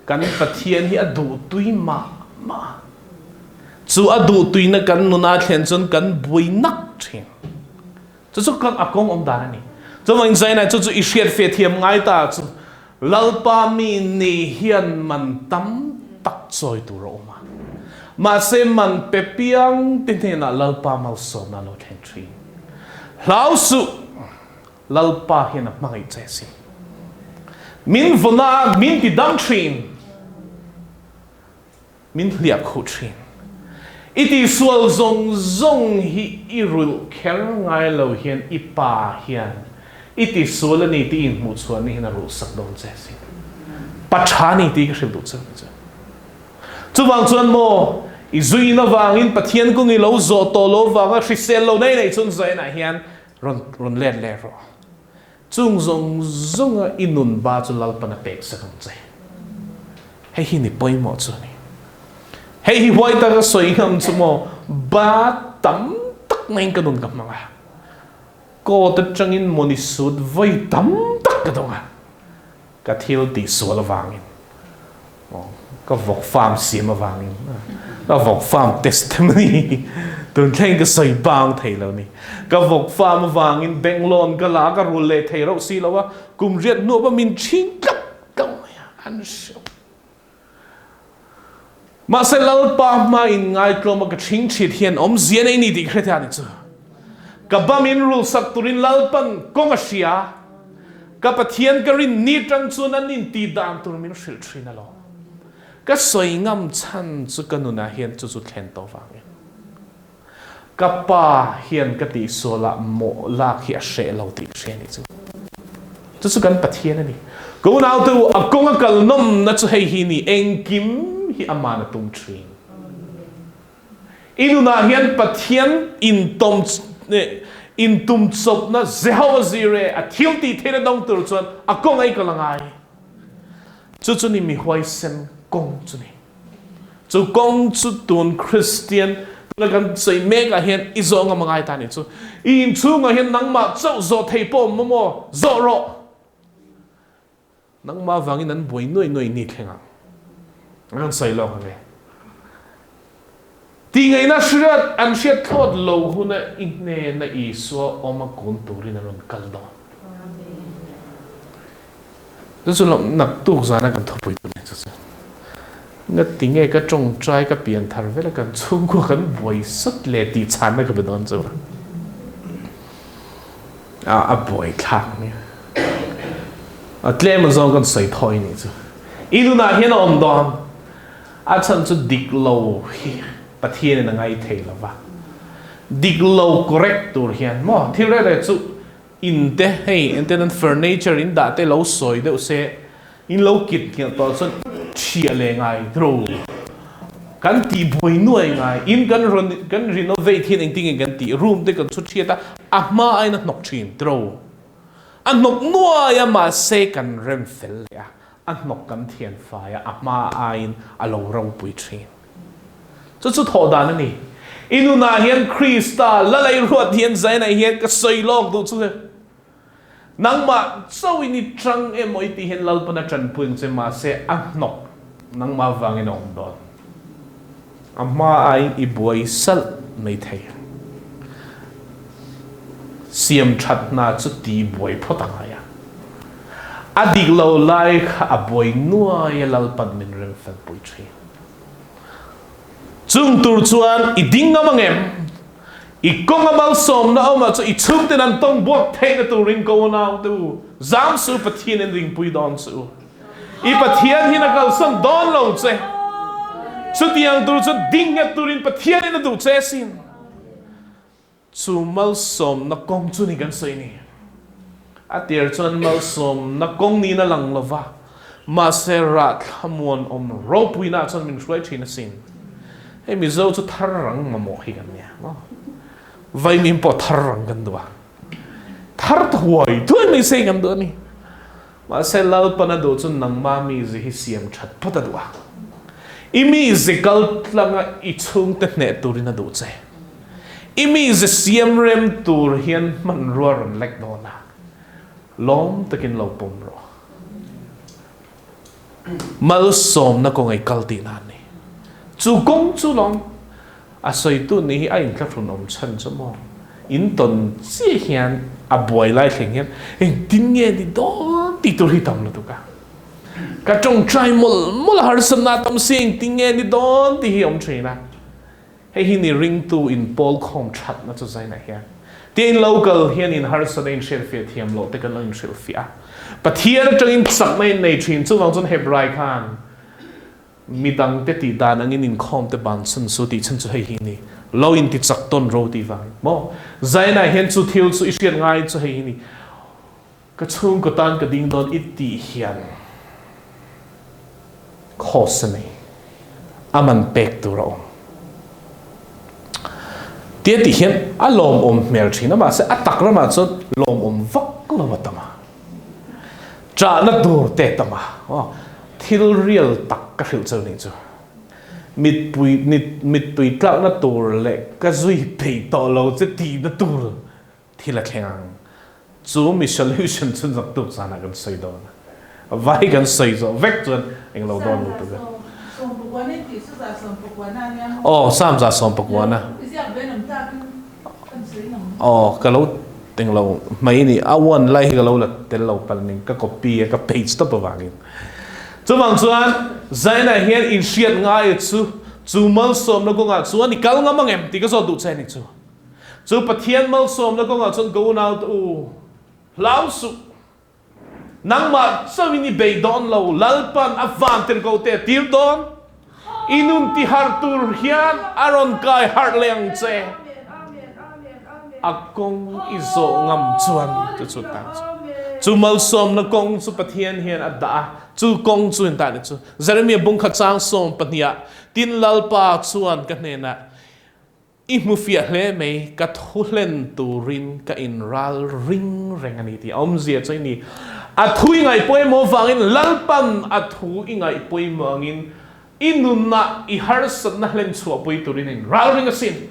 kan Pathian hi a duhtui mah mah a. Chu a duhtuina kan nuna thlen chuan kan buai nak thin. Chu chu kan a kawng awm dan a ni. Chuvangin Zaina chu chu i hriat fe thiam ngai ta chu Lalpa mi nih hian man tam tak chawi tur a awm a. Mahse man pe piang te hnenah Lalpa malsawmna a lo thleng thin. Hlau suh, Lalpa hian a hmangaih che sin. Min vawna a, min ti dam thin. Min hliah khuh thin. I tihsual zawng zawng hi i rulh kher ngai lo hian i pa hian i tihsual a ni tih i inhmuh chhuah ni hian a rulh sak dawn che sin. Pa tha ni tih ka hrilh duh che ni chu. Chuvang chuan maw, i zuin avangin Pathian kung i lo zawh tawh lo vanga hrisel lo nei nei chuan zainah hian rawn rawn let leh rawh. Chung zawng zawnga i nun ba chu Lalpan a pek sak ang che. Hei hi ni pawimawh chu a ni. Hei hi huai taka sawi ngam chu maw, ba tam tak maiin ka nun ka hmang a. Court atangin mawni sut vawi tam tak ka dawng a. Ka thil tih sual avangin, ka vawk farm siam avangin, ka vawk farm testimony tun thleng ka sawi bang thei lo ni. Ka vawk farm avangin bank loan ka la a, ka rul leh thei rauh si lo a, kum riat hnuah pawh min chhing tlauh tlauh mai a, an hreuh. Mahse Lalpa hma in ngaitlawm a ka chhing thit hian awmzia nei ni tih ka hre thei a ni chu. Ka bam in rul sak turin Lalpan kawng a hria. Ka Pathian ka rin ni tang chuan an in tih dan tur min hrilh thin alawm. Ka sawi ngam chhan chu ka nunah hian chu chu thlen tawh vangin. Ka pa hian ka tihsualah mawh lak hi a hreh lo tih ka hria a nih chu. Chu chu kan Pathian a ni. Ka unaute u, a kawng a kal nawmna chu hei hi ni, engkim hi aman a tum thin. I nunah hian Pathian intawm intum chawpna Jehovah Jireh a thil tih theihna dawng tur chuan a kawng a i kal a ngai. Chu chu ni mi huaisen kawng chu ni. Chu kawng chu tun Kristian tuna kan sawi mek ah hian i zawh ngam a ngai ta nih chu. I inchhungah hian nangmah chauh zawh thei pawh awm maw? Zawh rawh! Nangmah vangin an buai nuai nuai ni thleng ang. An rawn sawi lawk ang e. Tihngaihna hriat an hriat thlawt lo huna i hnena Isua awm a kun turin an rawn kal dawn. Chu chu lo naktuk zana kan thupui tur nen chu chu. Nga tinge ka tawngtai ka pian thar vela kan chhungkua kan buai sat le tih chhanna ka be dawn chu. A a buai thlak nia. A tlem a zawng kan sawi thawi nih chu. I nunah hian a awm dawn. A chhan chu dik lo hi Pathian in a ngai thei lo va. Dik lo correct tur hian maw thil reng reng chu in te hei enten an furniture in dah te lo sawi deuh se in lo kit nghilh tawh chuan thiah leh ngai ro kan tih buai nuai ngai in kan rawn kan renovate hian engtin nge kan tih room te kan chhut hriat a a hma aiin a hnawk thin tiro a hnawk nuai a mahse kan rem fel leh a A hnawk kan thian fai a, a hma aiin a lo ropui thin. Chu chu thawh dan a ni. I nunah hian Krista lalei ruat hian zainah hian ka sawi lawk duh chu nangmah chauhin i tang emaw i tih hian Lalpan a tanpui ang che mahse a hnawk nangmah vangin a awm dawn. A hma aiin i buai salh mai thei. Siam that hna chu ti buai phawt a ngai a. A dik lo lai kha a buai nuai a Lalpan min remfel pui thin. Chung tur chuan i ding ngam angem? I kawng a malsawmna awmah chu i chhungten an tawng buak theihna turin ko naute u, zam su Pathian in ringpui dawn che u. I Pathian hian a kalsan dawn lo che. Chutiang tur chu ding nghet turin Pathian in a duh che asin. Chu malsawmna kawng chu ni kan sawi ni. A tir chuan malsawmna kawng niin a lang lova, mahse rah thlamuan awm ropuina ah chuan min hruai thin asin. Hei Mizo chu thar rang mamawh hi kan nia maw? Vaimim pawh thar rang kan duh a, thar thuai thuai mai se kan duh a ni. Mahse Lalpan a duh chu nangma mizi hi siam that phawt a duh a. I mizi kal tlanga i chhungte hneh turin a duh che. I mizi siam rem tur hian hmanrua rawn lek dawn a, lawm takin lo pawm rawh. Malsawmna kawng ei kal tihna an ni. Chu kawng chu lawm a sawitu nih hi a inthlahrun awm chhan chu maw? In tawn chiah hian a buai lai thleng hian engtin nge ni dawn tih tur hi tam lutuk a. Ka tawngtai mawlh mawlh a harsatna a tam si engtin nge ni dawn tih hi a awm thin a. Hei hi ni ringtu in pawl khawm thatna chu zainah hian tiin local hian in harsatna in hriatfiah thiam loh te kan lo in hrilhfiah a. Pathian atangin chakna in nei thin chuvang chuan Hebrai khan midang te tih dan angin inkhawm te ban chhun su tih chhun chu hei hi ni lo in ti chak tawn ro tih vang maw zainah hian chu thil chu i hriat ngai chu hei hi ni ka chhungkaw tan ka ding dawn i tih hian cause a nei. A man pek tur a awm. Tia tih hian a lawmawm hmel thin a, mahse a tak ramah chuan lawmawm vak lo a tam a. Ṭahna tur te a tam a, aw thil real tak ka hrilh cheu nih chu. Mitpui mittui tlakna tur leh ka zui peih tawh lo che tihna tur thil a thleng ang. Chu mi solution chu naktuk zanah kan sawi dawn a, vai kan sawi zawh vek chuan englo dawn lutuk e. Aw, Sam za sawm pakuana. Aw, ka lo englo hmai ni, a one lai hi ka lo la tel lo palh ning, ka copy a, ka page tawp avangin. Chuvang chuan Zaina hian inhriat ngai chu, chu malsawmna kawngah chuan i kal ngam ang em tih ka zawt duh che a ni chu. Chu Pathian malsawmna kawngah chuan ka unaute u, hlau suh. Nangmah chauhin i bei dawn lo, Lalpan a van tir ko te a tir dawn. I nun ti harh tur hian a rawn kai harh leh ang che. A kawng i zawh ngam chuan chu chu tan chu. Chu malsawmna kawng chu Pathian hian a dah a, chu kawng chu in tan chu. Jeremia bungkhat chang sawm pahniha tin Lalpa chuan ka hnenah, I hmu fiah hle mai, ka thu hlen turin ka inral ring reng a ni tih a awmzia chu i ni. A thu i ngaih pawimawh vangin Lalpan a thu i ngaih pawimawh angin i nunah i harsatna hlen chhuahpui turin a inral ring asin.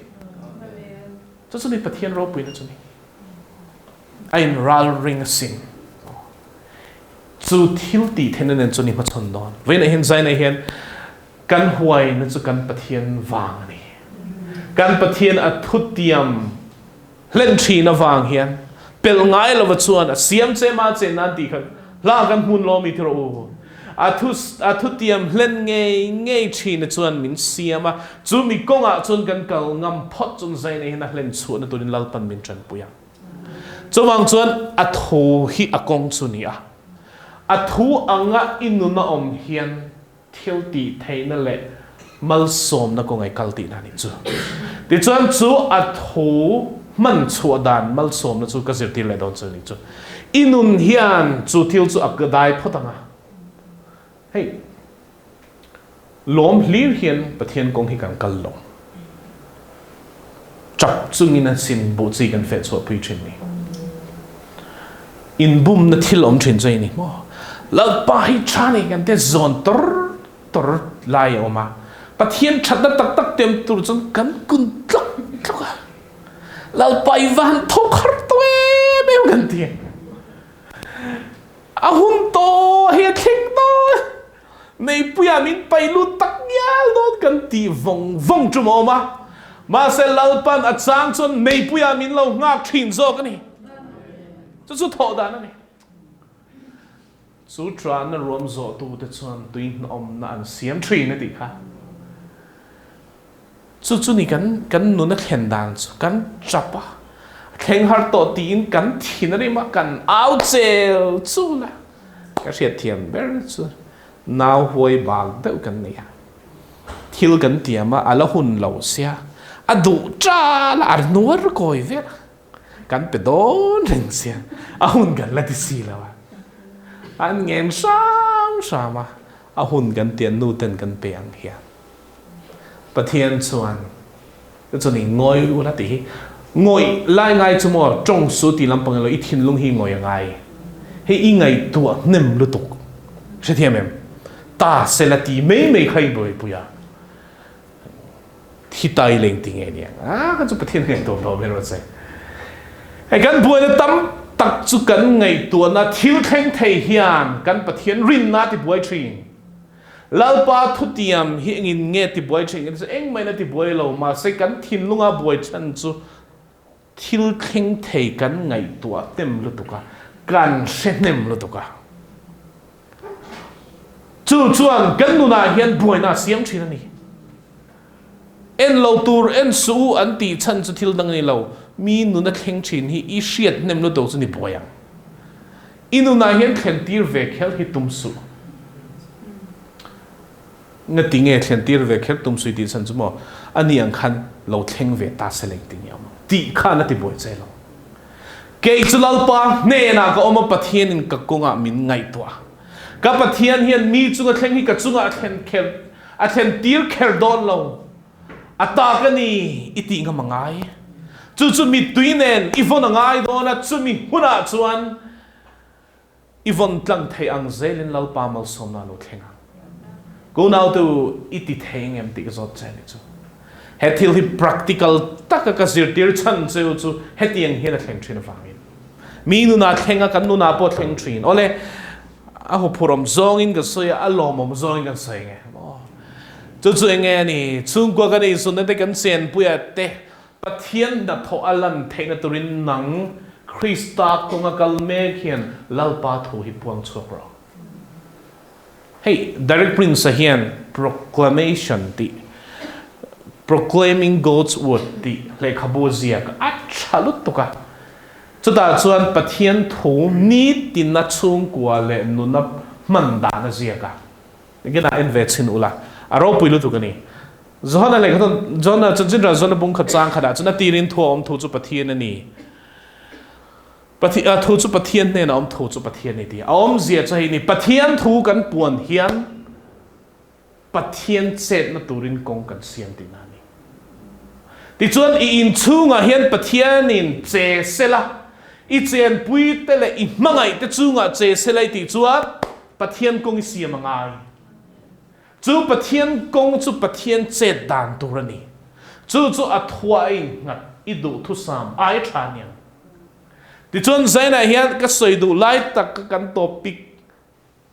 Chu chu ni Pathian ropuina chu ni. A inral ring asin. Chu thil tih theihna nen chuan i hmachhawn dawn. Vawiinah hian Zainah hian Kan huaina chu kan Pathian vang a ni. Kan Pathian a thutiam hlen thin avang hian pelh ngai lova chuan a siam che ma che nan tih kha hla kan hmun lawm i ti rawh u. A thu a thutiam hlen ngei ngei thin a chuan min siam a, chu mi kawngah chuan kan kal ngam phawt chuan Zaina hian a hlen chhuahna turin Lalpan min tanpui a. Chuvang chuan a thu hi a kawng chu ni a, a thu anga i nun a awm hian Thil tih theihna leh malsawmna kawngai kal tihna a nih chu. Tichuan chu a thu hman chhuah dan malsawmna chu ka zirtir leh dawn chu a nih chu. I nun hian chu thil chu a dai phawt ang a. Hei, lawm hlir hian Pathian kawng hi kan kal lo. Tap chungin a sin buh chi kan feh chhuah pui thin ni. Inbumna thil awm thin chu a ni maw? Lalpa hi tha ni kan te zawn tor tor lai a awm a. Pathian thatna tak tak tem tur chuan kan kun tlawk tlawk a. Lalpa i va han tho khar tawh em em kan ti. A hun tawh hi a thleng dawn. Neipuia min pai lut tak ngial dawn kan tih vawng vawng tum a awm a, mahse Lalpan a chang chuan Neipuia min lo nghak thin zawk a ni. Chu chu thawh dan a ni. Chu tranna ruam zawhtute chuan tui hnawmna an siam thin a tih kha. Chu chu ni kan kan nun a thlen dan chu kan tap a, a thleng har tawh tiin kan thin a rim a, kan au chel chul a. Ka hriatthiam ber chu nau huai bak deuh kan nei a, thil kan tiam a, a la hun lo sia, a duh tal a, a hnuar kawi vel a, kan pe dawn reng sia, a hun kan la ti si lo a, an ngen hram hram a, a hun kan tian nu ten kan pe ang hian Pathian chuan chu ni ngawi ula tih hi ngawih lai ngai chu maw tawng su tih lampang ilo i thinlung hi ngawih a ngai hei i ngaihtuah hnem lutuk hrethiam em ta sela tih mai mai kha i buaipui a thi tai leng ti nge niang a kan chu Pathian ngaihtuah lo ber che hei kan buaina tam tak chu kan ngaihtuahna thil thleng thei hian kan Pathian rinna ti buai thin. Lalpa thutiam hi engin nge tibuai thin kan ti engmah in a tibuai lo mahse kan thinlunga buai chhan chu thil thleng thei kan ngaihtuah hnem lutuk a, kan hre hnem lutuk a. Chu chuan kan nunah hian buaina a siam thin a ni. En lo tur en suh u an tih chhan chu thil dang a ni lo, mi nuna thleng thin hi i hriat hnem lutuk chu ni buai ang. I nunah hian thlen tir ve kher hi tum suh. Ngati nge thlen tir ve kher tum suh i tih chhan chu maw? Ani ang khan lo thleng ve ta se leng ti nge awm ang tih khan a ti buai che lo. Kei chu Lalpa hnenah ka awm a, Pathianin ka kawngah min ngaihtuah. Ka Pathian hian mi chunga thleng hi ka chungah a thlen kher. A thlen tir kher dawn lo. A tak a ni i tih ngam a ngai. Chu chu mittui nen i vawn a ngai dawn a, chumi hunah chuan i vawn tlang thei ang zelin Lalpa malsawmna a lo thleng ang. Ka unautu i ti thei ngem tih ka zawt che a nih chu. He thil hi practical taka ka zirtir chhan cheu chu hetiang hian a thleng thin avangin. Mi nunah thleng a, kan nunah pawh thleng thin. Awle, a huphurhawm zawngin ka sawi a, a lawmawm zawngin kan sawi nge maw? Chu chu enge a ni? Chhungkua kan eizawnna te kan chenpuia te Pathian hnathawh a lan theihna turin nang Krista kawnga kal mek hian Lalpa thu hi puang chhuak rawh. Hei Derek Prince-a hian Proclamation tih, Proclaiming God's Word tih lehkhabu a ziak a tha lutuk a. Chutah chuan Pathian thu nitina chhungkua leh nuna hman dan a ziak a. Engtin-ah en ve chhin ula, a ropui lutuk a ni. Johana lehkha Johana chanchin ral Johana bung khat chang khatah chuan a tirin thu a awm thu chu Pathian a ni. Pathian thu chu Pathian hnenah awm thu chu Pathian a ni tih a awmzia chu hei ni, Pathian thu kan puan hian Pathian chetna turin kawng kan siam tihna a ni. Tichuan i inchhungah hian Pathianin che sela, i chenpui te leh i hmangaih te chungah che sela i tih chuan Pathian kawng i siam a ngai. Chu Pathian kawng chu Pathian chet dan tur a ni. Chu chu a thua a innghat i duhthusam ai tha aniang. Tichuan Zainah hian ka sawi duh lai tak ka kan topic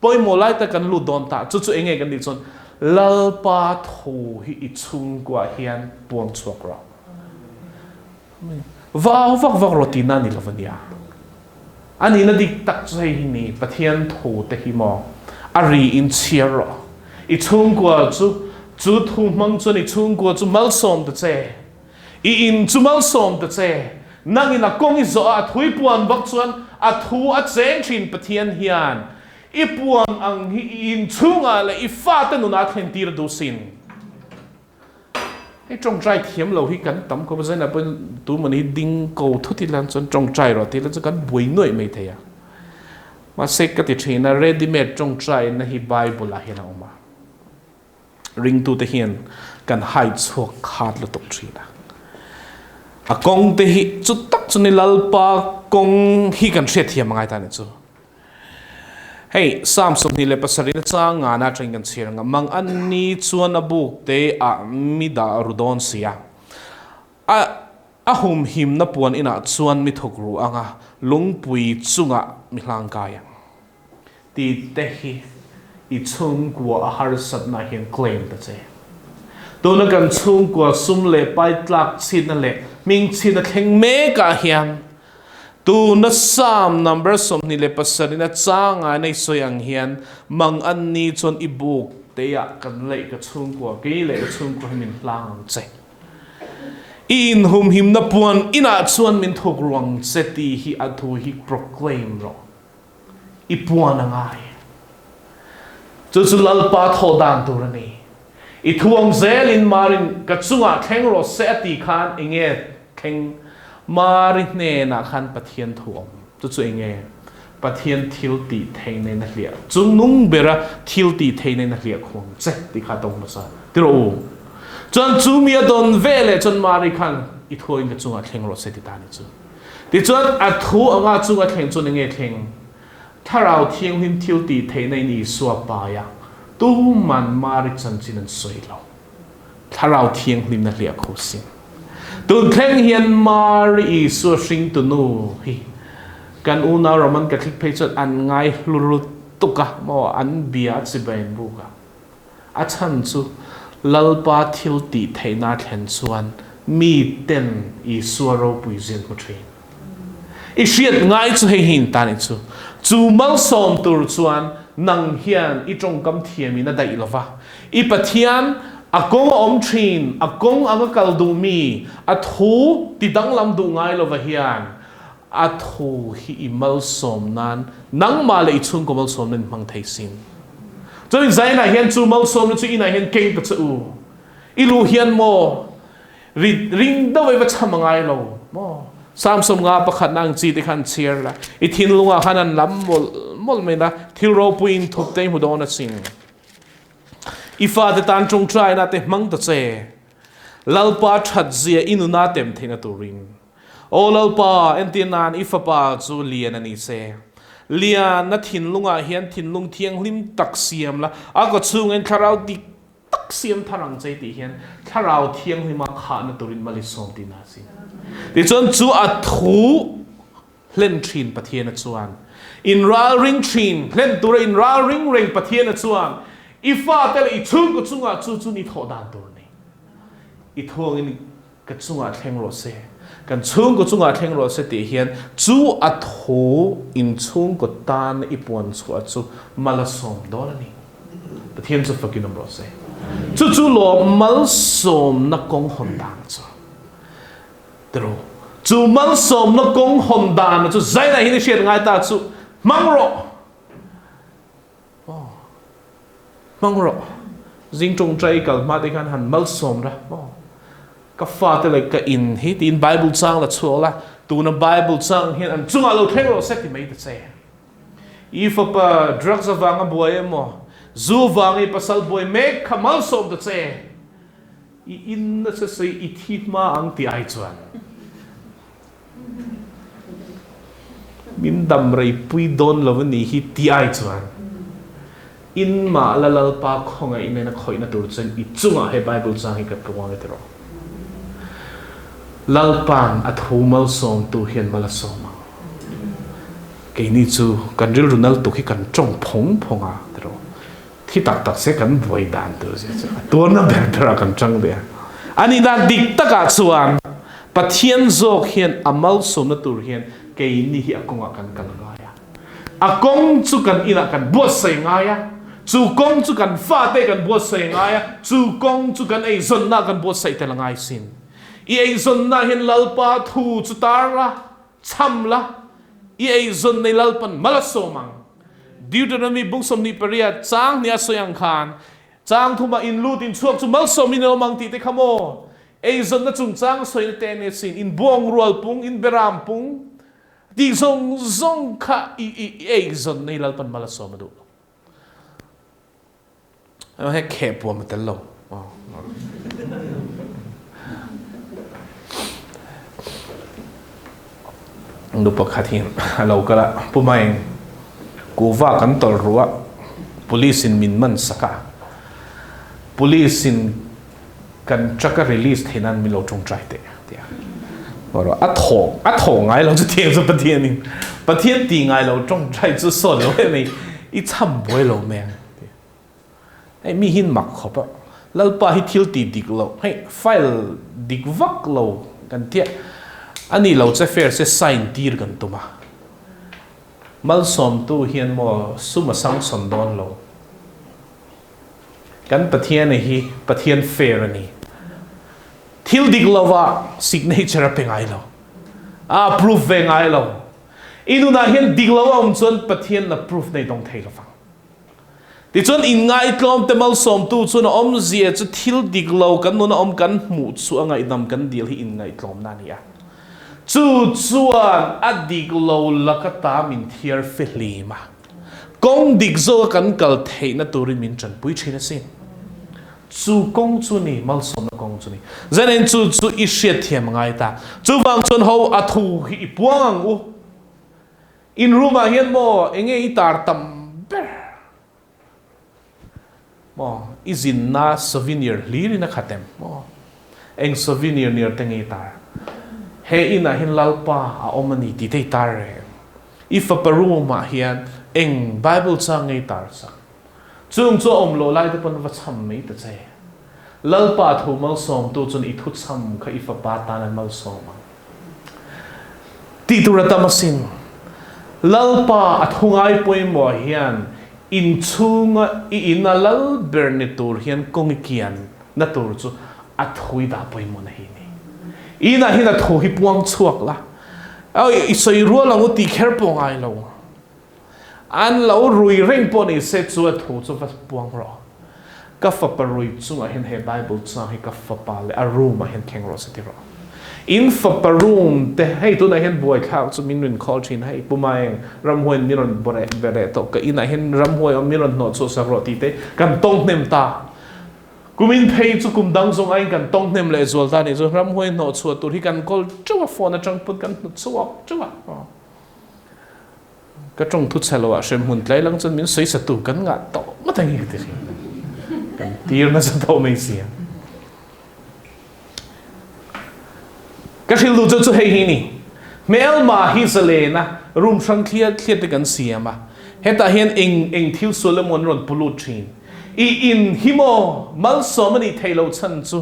pawimawh lai tak kan lut dawn ta. Chu chu enge kan tih chuan Lalpa tho hi i chhungkuah hian puang chhuak rawh. Vau vak vak rawh tihna a ni lo ania. A nihna dik tak chu hei hi ni, Pathian thu te hi maw a ri in chhiar rawh. I chhungkua chu, chu thu hmang chuan i chhungkua chu malsawm ta che. I in chu malsawm ta che. Nangin a kawng i zawh a, a thui puan bawk chuan a thu a cheng thin Pathian hian i puan ang hi i in chhungah leh i fate nunah a thlen tir duh sin. Hei tawngtai thiam lo hi kan tam khawp a, zainah pawhin tumah hi ding ko thut ila chuan tawngtai rawh tih ila chuan kan buai nuaih mai thei a. Mahse ka ti thin a, ready made tawngtaina hi Bible ah hian a awm a, ringtute hian kan hai chhuak khat lutuk thin a. A kawng te hi chu tak chu ni Lalpa kawng hi kan hriatthiam a ngai ta a nih chu. Hei, Psalm 27 na chang ngana atangin kan chhiar ang a, Mang an ni chuan a buk te ah mi dah ru dawn si a, a a humhimna puan inah chuan mi thawk ru ang a, lungpui chungah mi hlangkai ang. Ti te hi i chhungkua a harsatna hian claim ta che. Tuna kan chhungkua sum leh pai tlak chhitna leh hmingchhitna thleng mekah hian Tuna Psalm number 27 in a changa nei sawi ang hian mang an ni chuan i buk teiah kan leih ka chhungkua kei leh ka chhungkua hi min hlang ang che. I inhumhimna puan inah chuan min thuk ruang che tih hi a thu hi proclaim rawh. I puan a ngai. Chu chu Lalpa thawh dan tur a ni. I thu ang zelin Marin ka chungah thleng rawh se a tih khan enge thleng? Mari hnenah khan Pathian thu awm. Chu chu enge? Pathian thil tih theih nen a hliah. Chung nung bera thil tih theih nen a hliah khuang che tih kha a tawng hmasa. Ti rawh u. Chuan chu mi a dawn ve leh chuan Mari khan i thuain ka chungah thleng rawh se ti ta a ni chu. Tichuan a thu anga chunga thleng chuan enge thleng? Thlarau Thianghlim thil tih theihna in Isua pai a, tuman Mari chanchin an sawi lo. Thlarau Thianghlimna hliah kho sin. Tun thleng hian Mari Isua hringtu nu hi kan unau Roman Catholic phei chuan an ngai hlu lutuk a, maw an bia a chibai an buk a. A chhan chu Lalpa thil tih theihna thlen chuan mi ten Isua ropui zin hmu thin. I hriat ngai chu hei hi in ta nih chu. Chu malsawm tur chuan nang hian i tawngkam thiam in a daih lo va. I Pathian a kawng a awm thin, a kawng anga kal duh mi, a thu ti danglam duh ngai lova hian a thu hi i malsawm nan nangmah leh i chhungkaw malsawmna in hmang thei sin. Chuan Zainah hian chu malsawmna chu inah hian keng ta che u. I luh hian maw ri ring deuh i va cham a ngai lo maw. Samsung nga pakhat na ang chi te khan chhiar la i thinlungah khan an lam mawlh mawlh mai la thil ropui in thup te i hmu dawn asin. I fate tan ṭawngṭaina te hmang ta che. Lalpa ṭhatzia i nuna tem theihna turin. Aw Lalpa, entir nan i fapa chu lian a ni se. Lian, na thinlungah hian thinlung thianghlim tak siam la, a kawchhungin thlarau dik tak siam thar ang che tih hian thlarau thianghlima khahna turin mal i sawm tihna a si. Tichuan chu a thu hlen thin Pathiana chuan inralring thin, hlen tura inralring reng Pathiana chuan i fate leh i chhungkaw chungah chu chu ni thawh dan tur a ni. I thuangin ka chungah thleng rawh se, kan chhungkaw chungah thleng rawh se tih hian chu a thu in chhungkaw tan i puan chhuah chu mal a sawm dawn a ni. Pathian chu fakin awm rawh se. Chu chu lawm malsawmna kawng hawn dan chu. Tiraw? Chu malsawmna kawng hawn dan chu zainah hian i hriat ngai ta chu hmang rawh. Aw. Hmang rawh. Zing tawngtai kal hma te khan han malsawm ra. Aw. Ka fate leh ka in hi tiin Bible chang la chhuak la, tuna Bible chang hian an chungah lo thleng rawh se ti mai ta che. I fapa drugs avanga buai emaw, zu vanga i pasal buai mek kha malsawm ta che. I in nasa sei i thi hma ang ti ai chuan min dam rei pui dawn lo a nih hi ti ai chuan in mah la Lalpa khawngaih nena khawihna tur chuan i chungah he Bible chang hi ka puang e tiraw. Lalpa'n a thu malsawmtu hian mal a sawm ang. Keini chu kan rilru nal tuk hi kan tawng phawng phawng a tiraw. Thi tak tak se kan buai dan tur zia chu a tuarna ber ber ah kan tang ve a. A nih dan dik tak ah chuan Pathian zawk hian a malsawmna tur hian keini hi a kawngah kan kal ngai a. A kawng chu kan inah kan buatsaih ngai a, chu kawng chu kan fate kan buatsaih ngai a, chu kawng chu kan eizawnna kan buatsaih tel a ngai sin. I eizawnna hian Lalpa thu chu tar la, cham la, i eizawn nei Lalpan mal a sawm ang. Deuteronomy bung 28 chang hnih a sawi ang khan, chang thumah in lut in chhuak chu malsawm in awm ang tih te kha maw? Eizawnna chungchang sawina te ania sin, in buang rual pung, in beram pung tih zawng zawng kha i i eizawn nei Lalpan mal a sawm a duh lo. He kheh puam a tel lo. Nu pakhat hi a lo kal a, Pu Maeng, kuhva kan tawlh ru a, police in min man sak a, police in kan truck a release theih nan min lo tawngtai teh a ti a. A thaw a thaw ngai lo chu tiang chu Pathian in Pathian ti ngai lo tawngtai chu sawt lo em mai i cham buai lo mai ang. Hei mi hin mak khawp a, Lalpa hi thil ti dik lo, hei file dik vak lo kan tia, a ni lo che fair se sign tir kan tum a, malsawmtu hian maw sum a sanction dawn lo, kan Pathian hi Pathian fair a ni, thil dik lova signature a pe ngai lo, a approve ve ngai lo, i nunah hian dik lo a awm chuan Pathian approve nei dawng thei lovang. Tichuan, inngaihtlawmte malsawmtu chuan a awmzia chu thil dik lo kan nuna awm kan hmuh chu a ngaihdam kan dil hi inngaihtlawmna a ni a. Chu chuan a dik lo laka ta min thiar fihlim a, kawng dik zawka kan kal theihna turin min tanpui thin asin. Chu kawng chu ni, malsawmna kawng chu ni. Zanin chu chu i hriatthiam a ngai ta. Chuvang chuan ho a thu hi i puang ang u. In room ah hian maw enge i tar tam ber maw i zinna souvenir hlir in a khat em maw eng souvenir niar te nge i tar he in ah hian Lalpa a awm a ni tih te i tar reng i fapa room ah hian eng bible chang nge i tar sak chung chu a awm loh lai te pawn va cham mai ta che Lalpa thu malsawmtu chuan i thu cham kha i fapa tan an malsawm ang. Tih tur a tam asin. Lalpa a thu ngai pawimawh hian inchhunga i in a lal ber ni tur hian kawng i kian na tur chu a thu i dah pawimawh na hi ni. Inah hian a thu hi puang chhuak la, i sawi rual ang u tih kher pawh ngai lo. An lo rui reng pawh ni se chu a thu chu va puang rawh. Ka fapa rui chungah hian he Bible chang hi ka fapa leh a room ah hian thleng rawh se ti rawh. In fapa room te hei tunah hian buaithlak chu min rawn call thin hei Pu Maeng ramhuaiin min rawn bawreh bereh tawh ka inah hian ramhuai awm min rawn hnawh chhuah sak rawh tih te kan tawng hnem ta. Kumin phei chu kum dang zawng aiin kan tawng hnem leh zual ta nih chu ramhuai hnawh chhuah tur hi kan kawl teuh a, phone atang pawn kan hnut chhuak teuh a. Ka tawng thu chhe lo ah hremhmun tlai lang chuan min sawi sa tu kan ngah tawh ngawt ang hi ka ti thin. Kan tir nasa tawh mai sia. Ka hrilh duh chu chu hei hi ni. Hmelma hi zalena room hrang thliat thliat te kan siam a. Hetah hian eng eng thil sual emaw an rawn pu lut thin. I in hi maw malsawm a nih theih loh chhan chu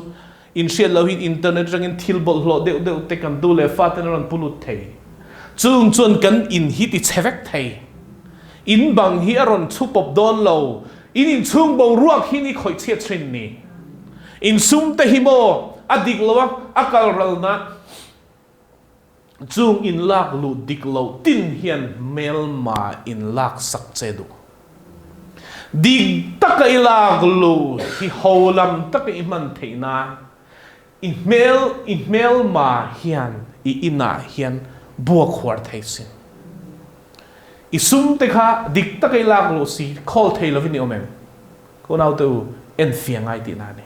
in hriat loh hian internet atangin thil bawlhhlawh deuh deuh te kan tu leh faten a rawn pu lut thei. Chung chuan kan in hi ti chhe vek thei. In bang hi a rawn chhu pawp dawn lo. In inchhung boruak hi ni khawih chhiat thin ni. Insum te hi maw a dik lo a, a kal ral na chung in lak luh dik loh tin hian hmelma in lak sak che duh. Dik taka i lak luh hi ho lam taka i hman theih nan i hmel i hmelma hian i inah hian buak huar thei sin. I sum te kha dik taka i lak luh si khawl thei lovin i awm em? Ka unaute u, enfiah ngai tihna a ni.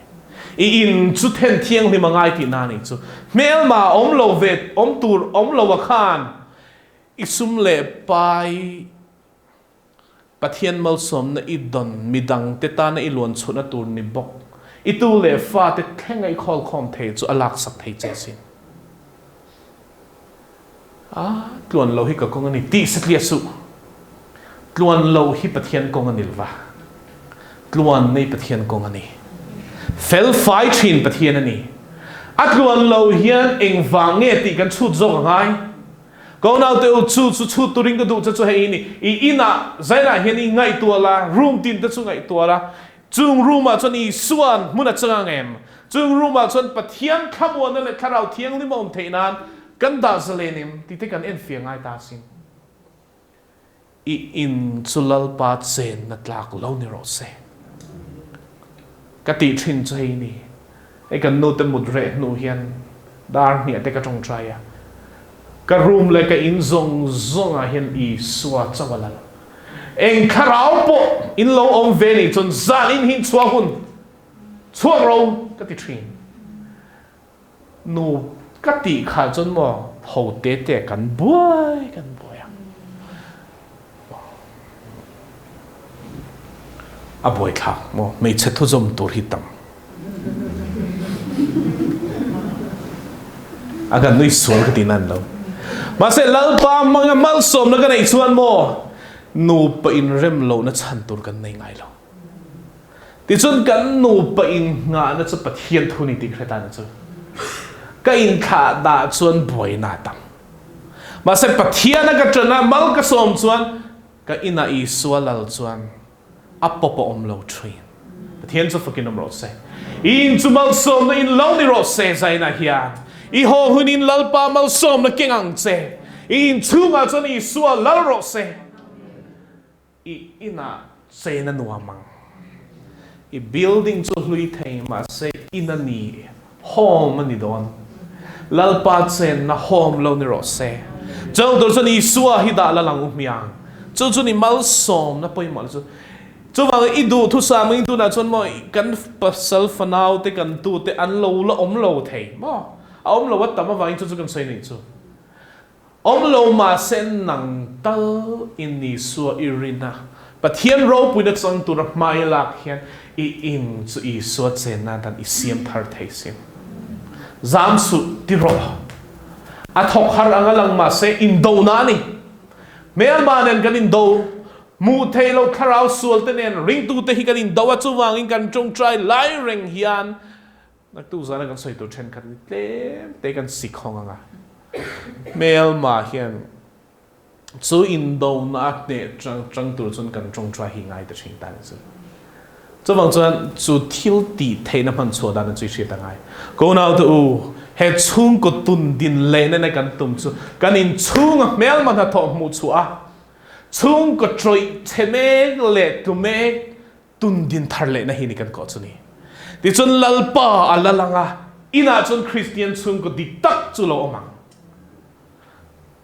I in chu then thianghlim a ngai tihna a nih chu. Hmelma awm lo ve, awm tur awm lo a khan i sum leh pai Pathian malsawmna i dawn midangte tana i luan chhuahna tur ni bawk. I tu leh fate thlenga i khawlkhawm thei chu a laksak thei che asin. A, tluan lo hi ka kawng a ni tih satliah suh. Tluan lo hi Pathian kawng a ni lova, tluan nei Pathian kawng a ni. Fel fai thin Pathian a ni. A tluan lo hian engvang nge tih kan chhut zawk a ngai. Ko naute u, chu chu chhut turin ka duh che chu hei i ni. I inah zainah hian i ngaihtuah la, room tin te chu ngaihtuah la, Chung room ah chuan Isua'n hmun a chang ang em? Chung room ah chuan Pathian thlamuanna leh Thlarau Thianghlim a awm theih nan kan dah zalen em tih te kan enfiah ngai ta asin. I in chu Lalpa chenna tlak lo ni rawh se. Ka tih thin chu hei ni. Hei kan nu te mut reh hnu hian dar hniah te ka tawngtai a. Ka room leh ka in zawng zawng ah hian Isua chauh a lal. Eng thlarau pawh in lo awm ve nih chuan zan in hin chhuah hun chhuak ro ka ti thin. Nu ka tih kha chuan maw ho te te kan buai kan buai a. A buaithlak maw hmeichhe thuzawm tur hi tam. A kan nui sual ka ti nan lo. Mahse Lalpa hmanga malsawmna ka neih chuan maw nupa inrem lohna chhan tur kan nei ngai lo. Tichuan kan nupa inngahna chu Pathian thu ni tih ka hre ta na chu. Ka inthlah dah chuan buaina a tam. Mahse Pathiana ka ṭan a, mal ka sawm chuan ka inah Isua lal chuan a pawp a awm lo ṭhin. Pathian chu fakin awm rawh se. I in chu malsawmna in lo ni rawh se zainah hian. I haw hun in Lalpa malsawmna keng ang che. I in chhungah chuan Isua lal rawh se. I inah chen a nuam ang. I building chu hlui thei mahse in a ni, home a ni dawn. Lalpa chenna home lo ni rawh se. Chau tur chuan Isua hi dah la lang u hmiang. Chu chu ni malsawmna pawimawh chu. Chuvangin i duh thusam angin tunah chuan maw kan pasal fanau te kan tu te an lo la awm lo thei maw? A awm lo a tam avangin chu chu kan sawi nih chu. Awm lo mahse nang tal in Isua i rin a, Pathian ropuina chang tura hmai lak hian i in chu Isua chenna dan i siam thar thei sin. Zam suh ti rawh. A thawk har ang a lang mahse indona a ni. Hmelma nen kan indo, hmuh theih loh thlarau sual te nen ringtute hi kan indo a, chuvangin kan tawngtai lai reng hian Naktuk zana kan sawi tur thenkhat ni tlem te kan sik hawng ang a. Hmelma hian chu indona a hneh chang chang tur chuan kan tawngtai hi ngai ta thin ta ni chu. Chuvang chuan chu thil tih theihna hman chhuah dan chu i hriat a ngai. Ko naute u, he chhungkaw tun din leh nena kan tum chu kan inchhunga hmelma hnathawh hmuh chhuah a, chhungkaw tawih chhe mek leh tlu mek Tun din thar lehna hi ni kan kawh chu ni. Tichuan Lalpa a lal ang a, inah chuan Kristian chhungkaw dik tak chu lo awm ang.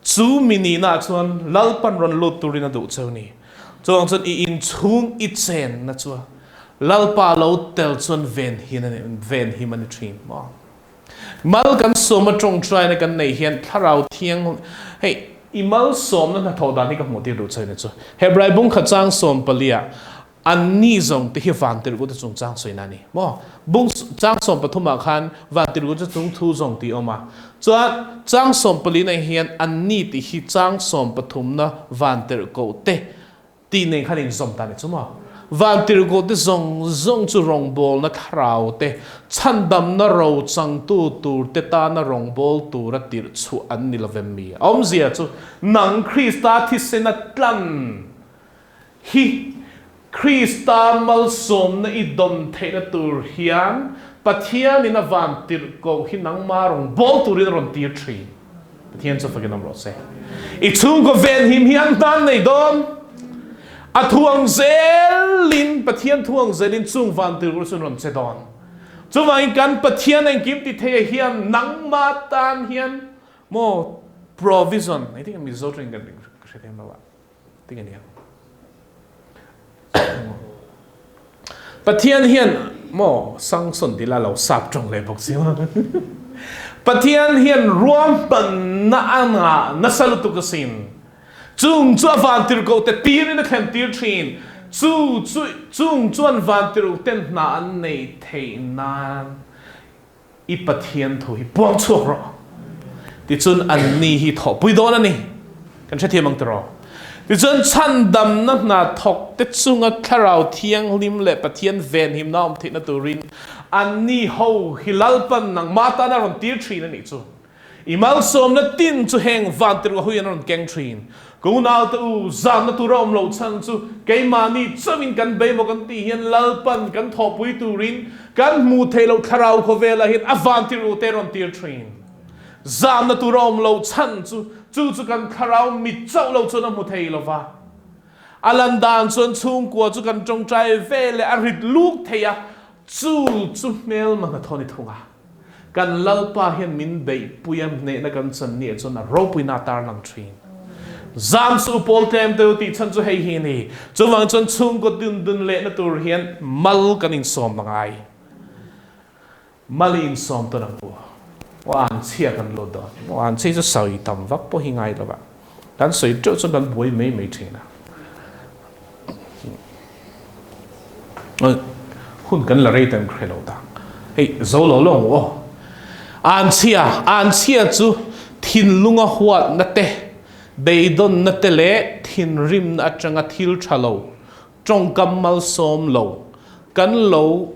Chu mi nihnaah chuan Lalpan rawn lut turin a duh cheu ni. Chuvang chuan i inchhung i chenna chu Lalpa lo tel chuan ven hin a ni, ven him a ni thin maw? Mal kan sawma tawngtaina kan neih hian Thlarau Thiang hei i malsawmna hnathawh dan hi ka hmuh tir duh chawi na chu. Hebrai bung khat chang 14 ah anni zawng te hi vantirhku te chungchang sawina a ni maw? Bung chang 13 ah khan vantirhku te chung thu zawng tih a awm a. Chuan chang 14 ah hian anni tih hi chang 13 na vantirhkoh te Tih nen khan inzawm ta ni chu maw? Vantirhkohte zawng zawng chu rawngbawlna thlarau te, chhandamna ro changtu turte tana rawngbâwl tura tirh chhuah an ni lovem mi? A awmzia chu nang Krista thisena tlan hi Krista malsawmna i dawn theihna tur hian Pathianin a vantirhkoh hi nangma rawngbâwl turin a rawn tir thin. Pathian chu fakin awm rawh se. I chhungkaw venhim hi an hnan nei dawn. A thuang zelin, Pathian thuang zelin chung van tirhur chu an rawn che dawn. Chuvangin kan Pathian engkim ti thei ah hian nangmah tan hian maw provision, I think Mizo tawngin kan hre thiam lo a, tinge nia. Pathian hian maw sanction ti la lo sap tawng leh bawk si maw. Pathian hian ruahmanna a ngah nasa lutuk asin. Chung chu a vantirhkoh te tirin a thlen tir thin. Chu chu chung chuan vantirhkoh ten hna an nei theih nan i Pathian thu hi puang chhuak rawh. Tichuan anni hi thawhpui dawn a ni. Kan hrethiam ang tiraw? Tichuan chhandamna hna thawk te chunga Thlarau Thianghlim leh Pathian venhimna awm theihna turin anni ho hi Lalpan nangmah tana rawn tir thin a nih chu. I malsawmna tin chu heng vantirh hui an rawn keng thin. Ka unaute u, zanna tura awm loh chhan chu keimahni chauhin kan bei maw kan tih hian Lalpan kan thawhpui turin kan hmuh theih loh thlarau khawvelah hian a vantirh u te rawn tir thin. Zanna tura awm loh chhan chu chu chu kan thlarau mit chauh lo chuan a hmu thei lo va. A lan dan chuan chhungkua chu kan tawngtai ve leh a rit luk thei a, chu chu hmelma hnathawh ni thung a. Kan Lalpa hian min beihpui a, hnehna kan chan ni ah chuan a ropuina a tarlang thin. Zam suh u pawl tlem deuh tih chhan chu hei hi a ni. Chuvang chuan chhungkaw dun dun lehna tur hian mal kan insawm a ngai. Mal i insawm tawn ang u. Aw an chhia kan lut dawn. Aw an chhia chu sawi tam vak pawh hi ngai lo va. Kan sawi teuh chuan kan buai mai mai thin a. Hun kan la rei tan hre lo ta. Hei zo lo lo ang u aw. An chhia, an chhia chu thinlunga huatna te, beidawnna te leh thinrimna atanga thil tha lo, tawngkam malsawm lo, kan lo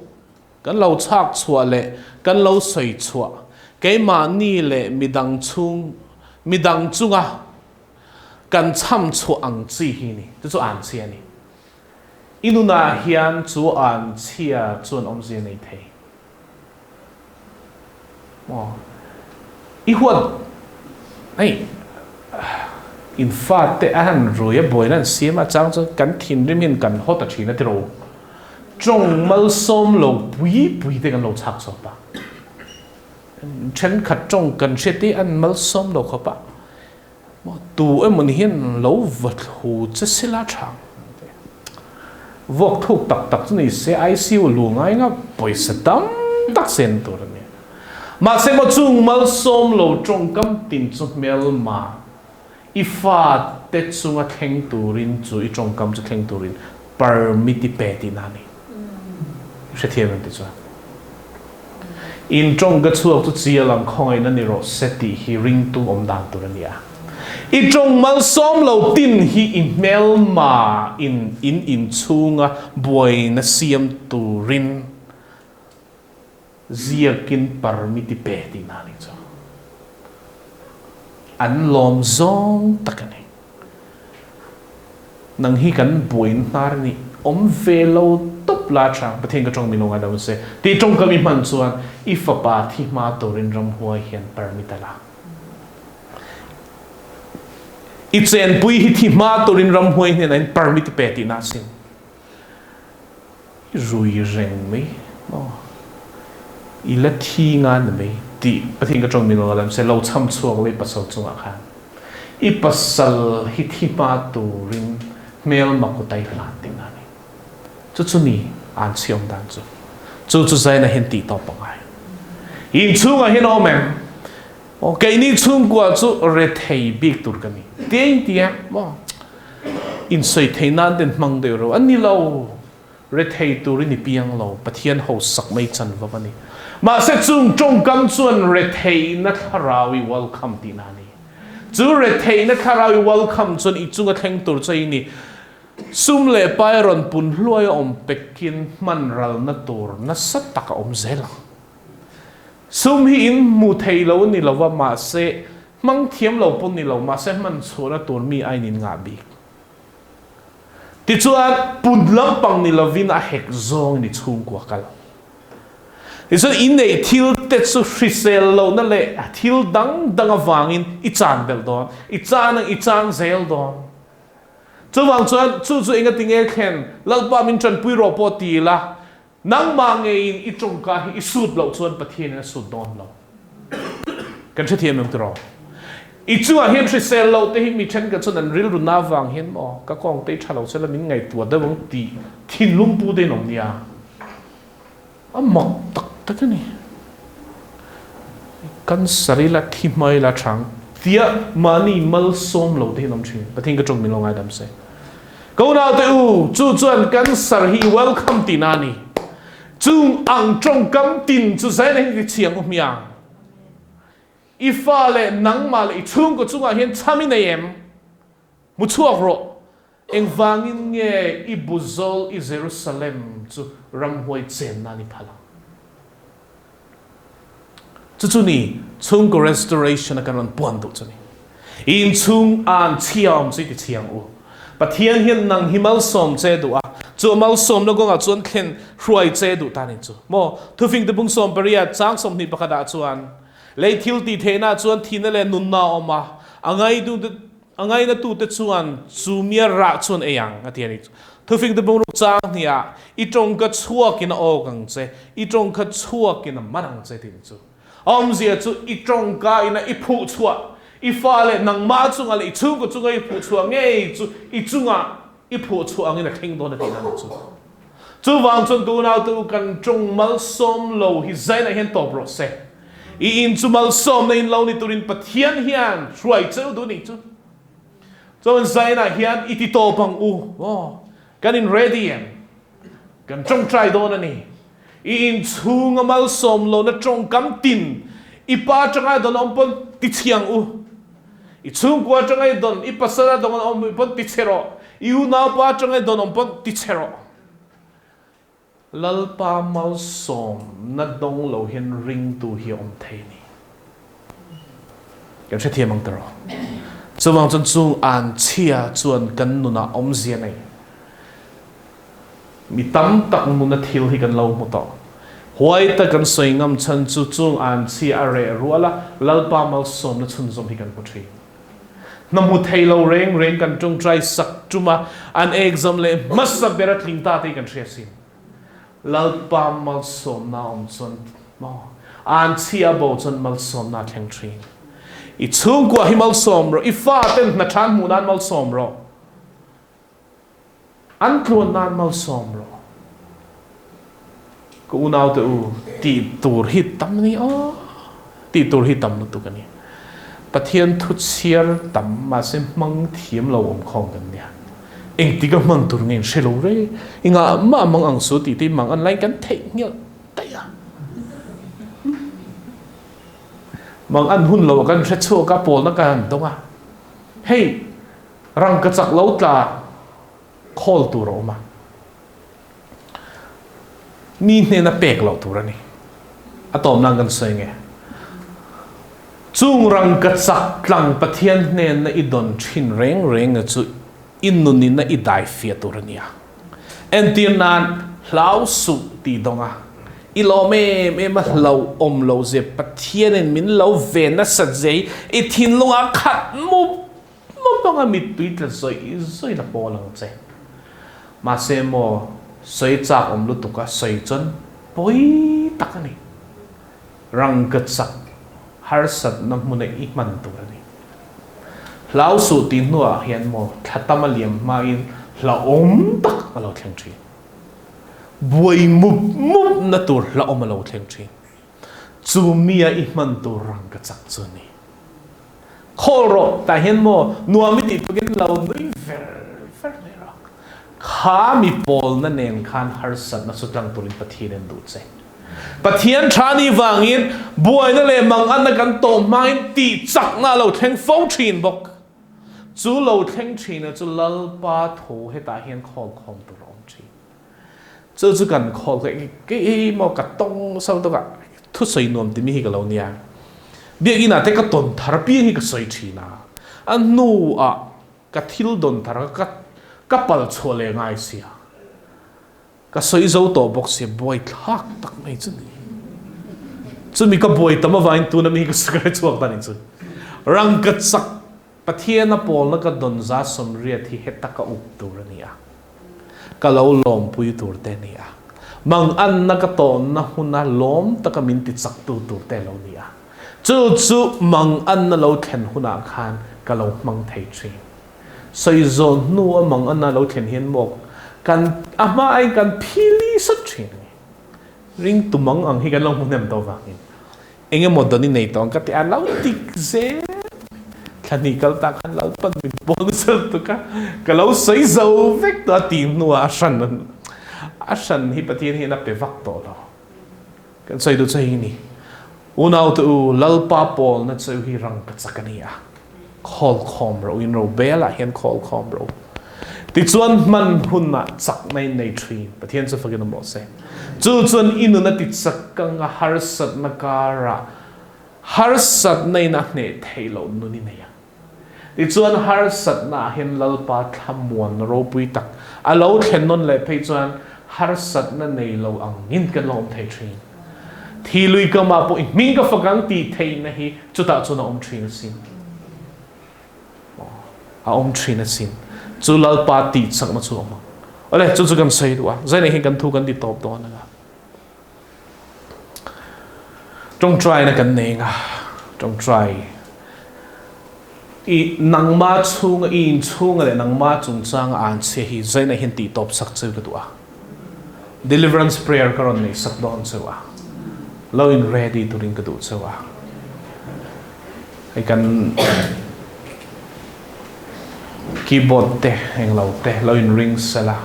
kan lo chhak chhuah leh kan lo sawi chhuah, keimahni leh midang chhung midang chunga kan chham chhuah ang chi hi ni. Chu chu an chhia a ni. I nunah hian chu an chhia chuan awmzia nei thei maw? I huat hei in fate a han rui a buaina an siam a chang chuan kan thinrim hian kan haw ta thin a tiraw? Tawng malsawm lo pui pui te kan lo chhak chhuak ta. Thenkhat tawng kan hriat hi an malsawm lo khawp a. Tu emaw ni hian lo va thlu che sila tha ang te. Vuak thuk tak tak chu ni se ICU lu ngai nga pawisa tam tak sen tur a ni. Mahse maw chung malsawm lo tawngkam tin chu hmelma i fate chunga thleng turin chu i tawngkam chu thleng turin permit i pe tihna a ni. I hrethiam em ti chuan. In tawng ka chhuak chu chi a lang khawngaihna ni rawh se tih hi ringtu awm dan tur a ni a. I tawng malsawm lo tin hi i hmelma in in inchhunga buaina siam turin ziakin permit i pe tihna a ni chu. An lawm zawng tak a ni. Nang hi kan buain hnar a nih awm ve lo tawp la tha Pathian ka tawng min lo ngaidam se tih tawngkam i hman chuan i fapa thi hma turin ramhuai hian permit a la. I chenpui hi thi hma turin ramhuai hnenah in permit i pe tihna a sin. I rui reng mai maw? I la thi nga ni mai tih Pathian ka tawng min lo lam se lo chham chhuak la i pasal chungah khan i pasal hi thi hma turin hmelma kut a i hlan tihna a ni. Chu chu ni. An chhi awm dan chu. Chu chu zaina hian tih tawp a ngai. In chhungah hian a awm em? Aw, keini chhungkua chu rethei bik tur ka ni. Tia in ti a maw? Insawi thei nan ten hmang deuh ro. A ni lo. Rethei turin i piang lo. Pathian ho sak mai chanvo a ni. Mahse chung tawngkam chuan retheihna thlarau i welcome tihna a ni. Chu retheihna thlarau i welcome chuan i chunga thleng tur che i ni. Sum leh pai rawn pun hluai a awm pekin hman ralna tur nasa tak a awm zel ang. Sum hi in hmu thei lo ni lo va, mahse hmang thiam lo pawn ni lo, mahse hman chhuahna tur mi ain in ngah bik. Tichuan pun lampang ni lovin a hek zawngin i chhungkua kal. Tichuan i neih thil te chu hrisel lohna leh thil dang dang avangin i chan belh dawn, i chan ang i chan zel dawn. Chuvang chuan chu chu engati nge thlen Lalpa min tanpui rawh pawh ti ila, nangmah ngeiin i tawngka hi i sut loh chuan Pathianin a sut dawn lo. Kan hrethiam em tiraw? I chungah hian hrisel loh te hi mi thenkhat chuan an rilru na vang hian maw ka kawng te i tha lo sela min ngaihtuah deuh ang tih thinlung pu te in awm nia. A mak tak tak a ni. Cancer ila thi hma ila thang tia mahni malsawm lo te hi an awm thin. Pathian ka tawng min lo ngaidam se. Ka unaute u, chu chuan cancer hi welcome tihna a ni. Chung ang tawngkam tin chu zaina hi ti chiang u hmiang. I fa leh nangmah leh i chhungkaw chungah hian cham i nei em? Hmu chhuak rawh. Engvangin nge i buzawl i Jerusalem chu ramhuai chenna a ni phal ang? Chu chu ni chhungkaw restoration a kan rawn puan duh chu ni. I inchhung an chhia awm chu i ti chhiang u. Pathian hian nang hi malsawm che duh a, chu a malsawmna kawngah chuan thlen hruai che duh ta ni chu. Maw? Thufing tebung 18 chang 21 ah chuan lei thil tih theihna chuan thihna leh nunna a awm a, a ngaitu A ngainatute chuan chu mia rah chuan ei ang, a ti a ni. Thufing te bungruk chang hniah, I tawngka chhuakin a awk ang che, i tawngka chhuakin a man ang che tih chu. A awmzia chu i tawngka ina i phuh chhuah, i fa leh nangmah chungah leh i chhungkaw chunga i phuh chhuah ngei chu i chungah i phuh chhuah angin a thleng dawn a tihna a ni chu. Chuvang chuan tunau te u kan tawng malsawm lo hi zainah hian tawp rawh se. I in chu malsawmna in lo ni turin Pathian hian hruai cheu duh nih chu. Chuan zainah hian i ti tawp ang u. Aw, kan in ready em? Kan tawngtai dawn a ni. I in chhunga malsawm lohna tawngkam tin i pa atanga dawn awm pawn ti chhiang u. I chhungkua atanga i dawn, i pasal a dawn awm pawn ti chhe rawh. I unaupa atanga i dawn awm pawn ti chhe rawh. Lalpa malsawmna dawng lo hian ringtu hi a awm thei a ni. Kan hrethiam ang tiraw? Chuvang chuan chung an chhia chuan kan nunah awmzia nei. Mi tam tak nuna thil hi kan lo hmu tawh. Huai tak kan sawi ngam chhan chu chung an chhia a reh rual a, Lalpa malsawmna chhunzawm hi kan hmu thin. Hna hmu thei lo reng reng kan tawngtai sak tum a, an exam leh hmasa ber a tling ta tih kan hria sin. Lalpa malsawmna a awm chuan maw an chhia bo chuan malsawmna a thleng thin. I chhungkua hi malsawm rawh, i fa ten hna than hmuh nan malsawm rawh. An tluan nan malsawm rawh. Ka unaute u, tih tur hi tam a ni aw. Tih tur hi tam lutuk a ni. Pathian thu chhiar tam mahse hmang thiam lo awm khawm kan nia. Engtik a hman tur nge in hre lo re. I ngah mah mang ang su tih te mang an lai kan theih ngelh daih a. Mang an hun lo kan hre chhuak a, pawlna kan han dawng a. Hei. Rangkachak lo tla khawl tur a awm a, mi hnena pek loh tur a ni. A tawm nan kan sawi nge? Chung rangkachak tlang Pathian hnena i dawn thin reng reng chu i nunina i dai fiah tur a ni a. Entir nan hlau suh tih dawng a, i lawm em em a hlauh awm lo zia Pathianin min lo ve nasat zia hi i thinlungah khat mup Naupanga mittui tla zawih zawih la pawl ang che. Mahse maw, sawi chak awm lutuk a sawi chuan pawi tak a ni. Rangka chak harsatna hmuna i hman tur a ni. Hlau suh tih hnuah hian maw thla tam a liam hmain hlauhawm tak a lo thleng thin. Buai mup mup na tur hlauhawm a lo thleng thin. Chu mia i hman tur rang ka chak chu ni. Khawl rawh, tah hian maw nuam i tih tukin lo nui ver ver mai rawh. Kha mi pawlna nen khan harsatna chu tlang turin Pathian in duh che. Pathian tha ni vangin buaina leh manganna kan tawh hmain tih chakna a lo thleng fo thin bawk. Chu lo thleng thina chu Lalpa tho hetah hian khawl khawm tur a awm thin. Chu chu kan khawl ka kei maw ka tawng sau tawk a thusawi nuam timi hi ka lo nia. Biakinn ah te ka tawn thar piang hi ka sawi thin a, a hnu ah ka thil dawn thar kha ka pal chhuah leh ngai sia. Ka sawi zo tawh bawk sia buai thlak tak mai chu ni. Chumi ka buai tam avangin tuna mi hi ka hre chhuak ta ni chu. Rangkachak Pathiana pawlna ka dawn 180 hi heta ka up tur a ni a, ka lo lawmpui tur te a ni a, manganna ka tawnna hmuna lawm taka min tichaktu tur te a lo ni a, chu chu manganna lo thlen hunah khan ka lo hmang thei thin. Sawi zawn hnua manganna lo thlen hian maw kan a hma aiin kan phili sat thin a ni. Ringtu mang ang hi kan lo hmu hnem tawh vangin Eng emaw dawn i nei tawh ang ka ti a, lo dik zel. Thla hnih kal tak khan Lalpan min pawn sel tuk a, ka lo sawi zo vek tawh a tih hnuah a hran a hran hi Pathian hian a pe vak tawh lo. Kan sawi duh chu hei ni, Unaute u, Lalpa pawlna chu hi rang ka chak a ni a, khawl khawm rawh u, in ro belah hian khawl khawm rawh u. Tichuan hman hunah chakna in nei thin, Pathian chu fakin awm rawh se. Chu chuan i nun a ti chak ang a, harsatna karah harsatna in a hneh theih loh nun i nei ang. Tichuan harsatna ah hian Lalpa thlamuanna ropui tak a lo thlen nawn leh phei chuan harsatna nei lo angin kan lo awm thei thin. Thi lui kamah pawh i hming ka fak ang tih theihna hi chutah chuan a awm thin asin. A awm thin asin. Chu Lalpa tih chakna chu a awm ang. Awle, chu chu kan sawi duh a. Zainei hian kan thu kan ti tawp dawn anga. Tawngtaina kan nei anga. Tawngtai. I nangma chhunga, i inchhunga leh nangma chungchanga an chhia hi zainei hian tih tawp sak cheu ka duh a. Deliverance prayer ka rawn nei sak dawn cheu a. Lo in ready turin ka duh cheu a. Hei kan keyboard te englo te lo in ring sela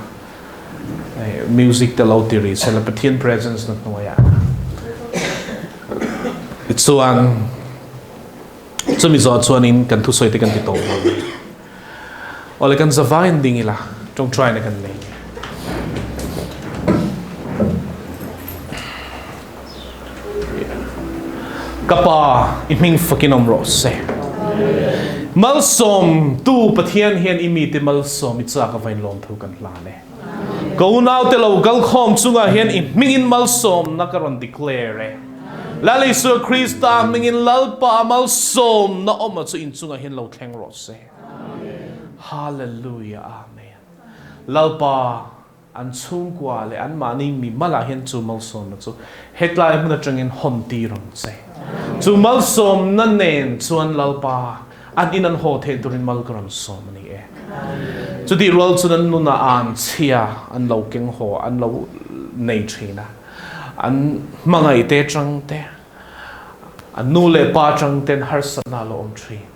music te lo ti ri sela Pathian presence na hnuaiah tichuan chumi zawh chuanin kan thusawi te kan ti tawh dawn a ni. Awle kan zavaiin ding ila tawngtaina kan nei. Ka Pa, i hming fakin awm rawh se. Malsawm tu Pathian hian i mite malsawm i chak avain lawmthu kan hlan e. Ka unaute lo kalkhawm chungah hian i hmingin malsawmna ka rawn declare e. Lal Isua Krista hmingin Lalpa malsawmna awma chu in chungah hian lo thleng rawh se. Hallelujah Amen. Lalpa an chhungkua leh anmahni mi malah hian chu malsawmna chu hetlai hmun atangin hawn tir ang che. Chu malsawmna nen chuan Lalpa an in an haw theih turin mal ka rawn sawm a ni e. Chutih rual chuan an nunah an chhia an lo keng haw an lo nei thin a, an hmangaihte atang te, an nu leh pa atang ten harsatna a lo awm thin.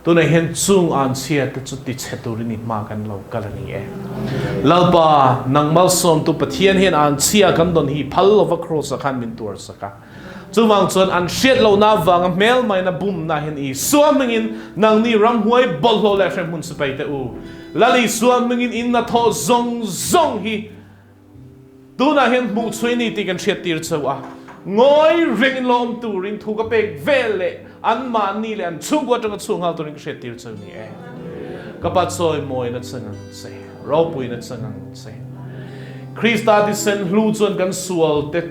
Tunah hian chung anchhia te chu tichhe turin i hma kan lo kal a ni e. Lalpa, nang malsawmtu Pathian hian anchhia kan dawn hi phal lova Kraws-ah khan min tuarsak a. Chuvang chuan an hriat lohna avanga hmelmaina bumna hian Isua hmingin nangni ramhuai bawlhhlawh leh hremhmun sipai te u, Lal Isua hmingin in hnathawh zawng zawng hi Tunah hian hmuh chhui ni tih kan hriattir chauh a, ngawi rengin lo awm turin thu ka pek vel leh anmahni leh an chhungkua atanga chhuah nghal turin ka hriattir chauh ni e. Ka pa chawimawina chang ang che, ropuina chang ang che. Krista thisen hlu chuan kan sual te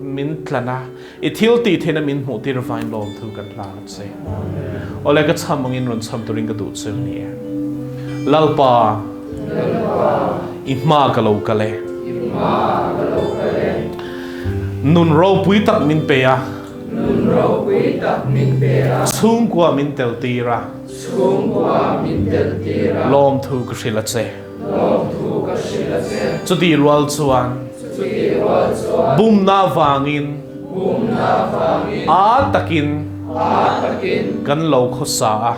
min tlan a, i thil tih theihna min hmuh tir vain lawmthu kan hlan a che. Awle ka cham angin rawn cham turin ka duh cheu ni e. Lalpa, i hma ka lo kal e. Nun ropui tak min pe a. Chhungkua min tel tir a. Lawmthu ka hrilh a che. Chutih rual chuan. Bumna vangin aa takin kan lo khawsa a,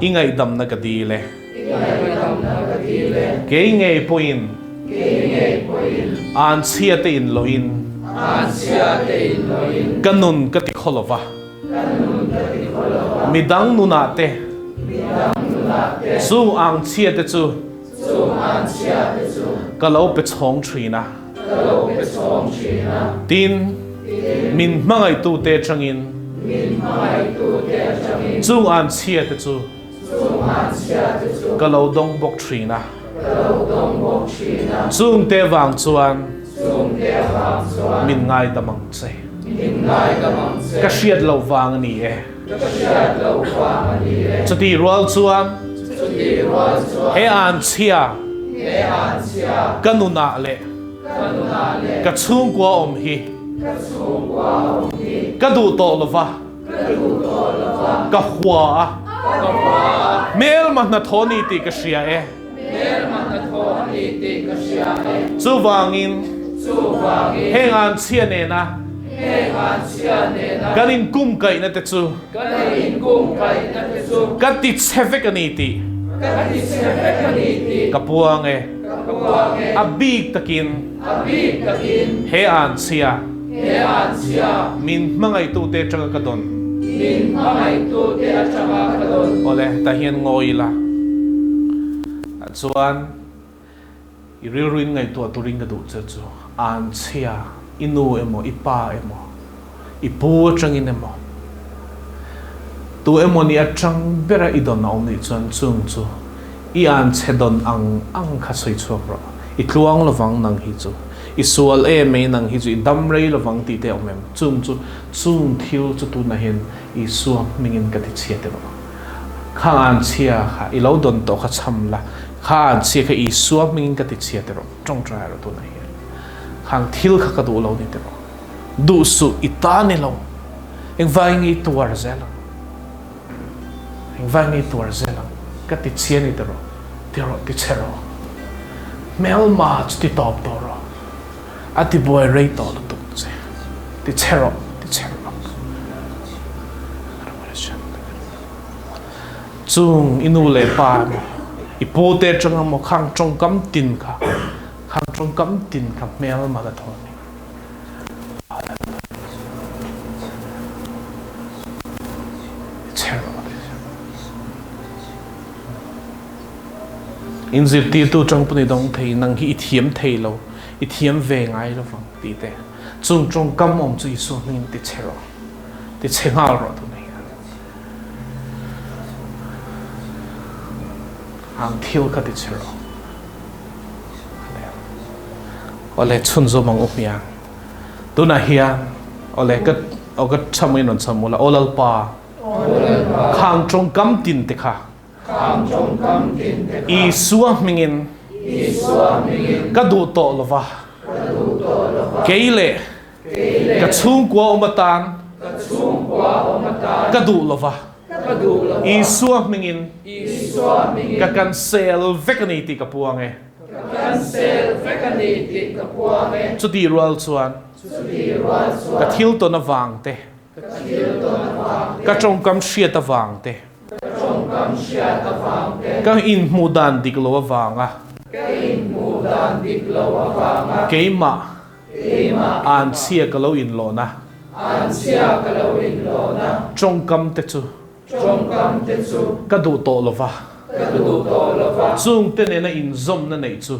i ngaihdamna ka dil e. Kei ngei pawhin anchhia te inlawhin ka nun ka ti khaw lova. Midang nunah te chung angchhia te chu ka lo pe chhawng thin a. Tin, min hmangaihtute atangin chung anchhia te chu ka lo dawng bawk thin a. Chungte vang chuan min ngaidam ang che. Ka hriat loh vang a ni e. Chutih rual chuan he anchhia ka nunah leh ka chhungkua awm hi ka duh tawh lova. Ka hua a. Hmelma hnathawh a ni tih ka hria e. Chuvangin, heng anchhia nena kan inkumkaihna te chu ka ti chhe vek a ni tih ka puang e. A bik takin he anchhia min hmangaihtute atanga ka dawn. Awle, tah hian ngawi ila. Chuan i rilru in ngaihtuah turin ka duh che chu anchhia i nu emaw i pa emaw i pu atangin emaw tu emaw ni atang bera i dawn a awm nih chuan chung chu i anchhe dawn ang ang kha sawi chhuak rawh. I tluang lovang nang hi chu. I sual em ei nang hi chu i dam rei lovang tih te a awm em? Chung chu chung thil chu tunah hian Isua hmingin ka ti chhia te rawh. Kha anchhia kha i lo dawn tawh kha chham la, kha anchhia kha Isua hmingin ka ti chhia te rawh. Tawngtai rawh tunah hian. Khang thil kha ka duh lo ni te rawh. Duh suh i ta ni lo. Engvangin nge i tuar zel ang? Engvangin nge i tuar zel ang? Ka ti chhia ni te rawh. Ti rawh, ti chhe rawh. Hmelma chu ti tawp tawh rawh. A ti buai rei tawh lutuk che. Ti chhe rawh, ti chhe rawh. Chung i nu leh pa emaw, i pu te atang emaw khang tawngkam tin kha, khang tawngkam tin kha hmelma la thaw a ni. In zirtirtu tang pawh ni dawng thei, nang hi i thiam thei lo, i thiam ve ngai lo vang tih te. Chung tawngkam awm chu Isua hmingin ti chhe rawh, ti chhe nghal rawh tunah hian. Ang thil kha ti chhe rawh. Awle chhunzawm ang u hmiang. Tunah hian awle ka aw ka cham in rawn cham ula aw Lalpa khang tawngkam tin te kha Isua hmingin ka duh tawh lova kei leh ka chhungkua awm atan ka duh lova Isua hmingin ka cancel vek a ni tih ka puang e. Ka cancel vek a ni tih ka puang e. Chutih rual chuan. Chutih rual chuan. Ka thil tawn avang te. Ka thil tawn avang te. Ka tawngkam hriat avang te. Ka tawngkam hriat avang te. Ka inhmuh dan dik lo avanga. Ka inhmuh dan dik lo avanga. Keimah. Keimah. Anchhia ka lo inlawn a. Anchhia ka lo inlawn a. Tawngkam te chu. Tawngkam te chu. Ka duh tawh lo va. Ka duh tawh lo va. Chungte nena inzawmna neih chu.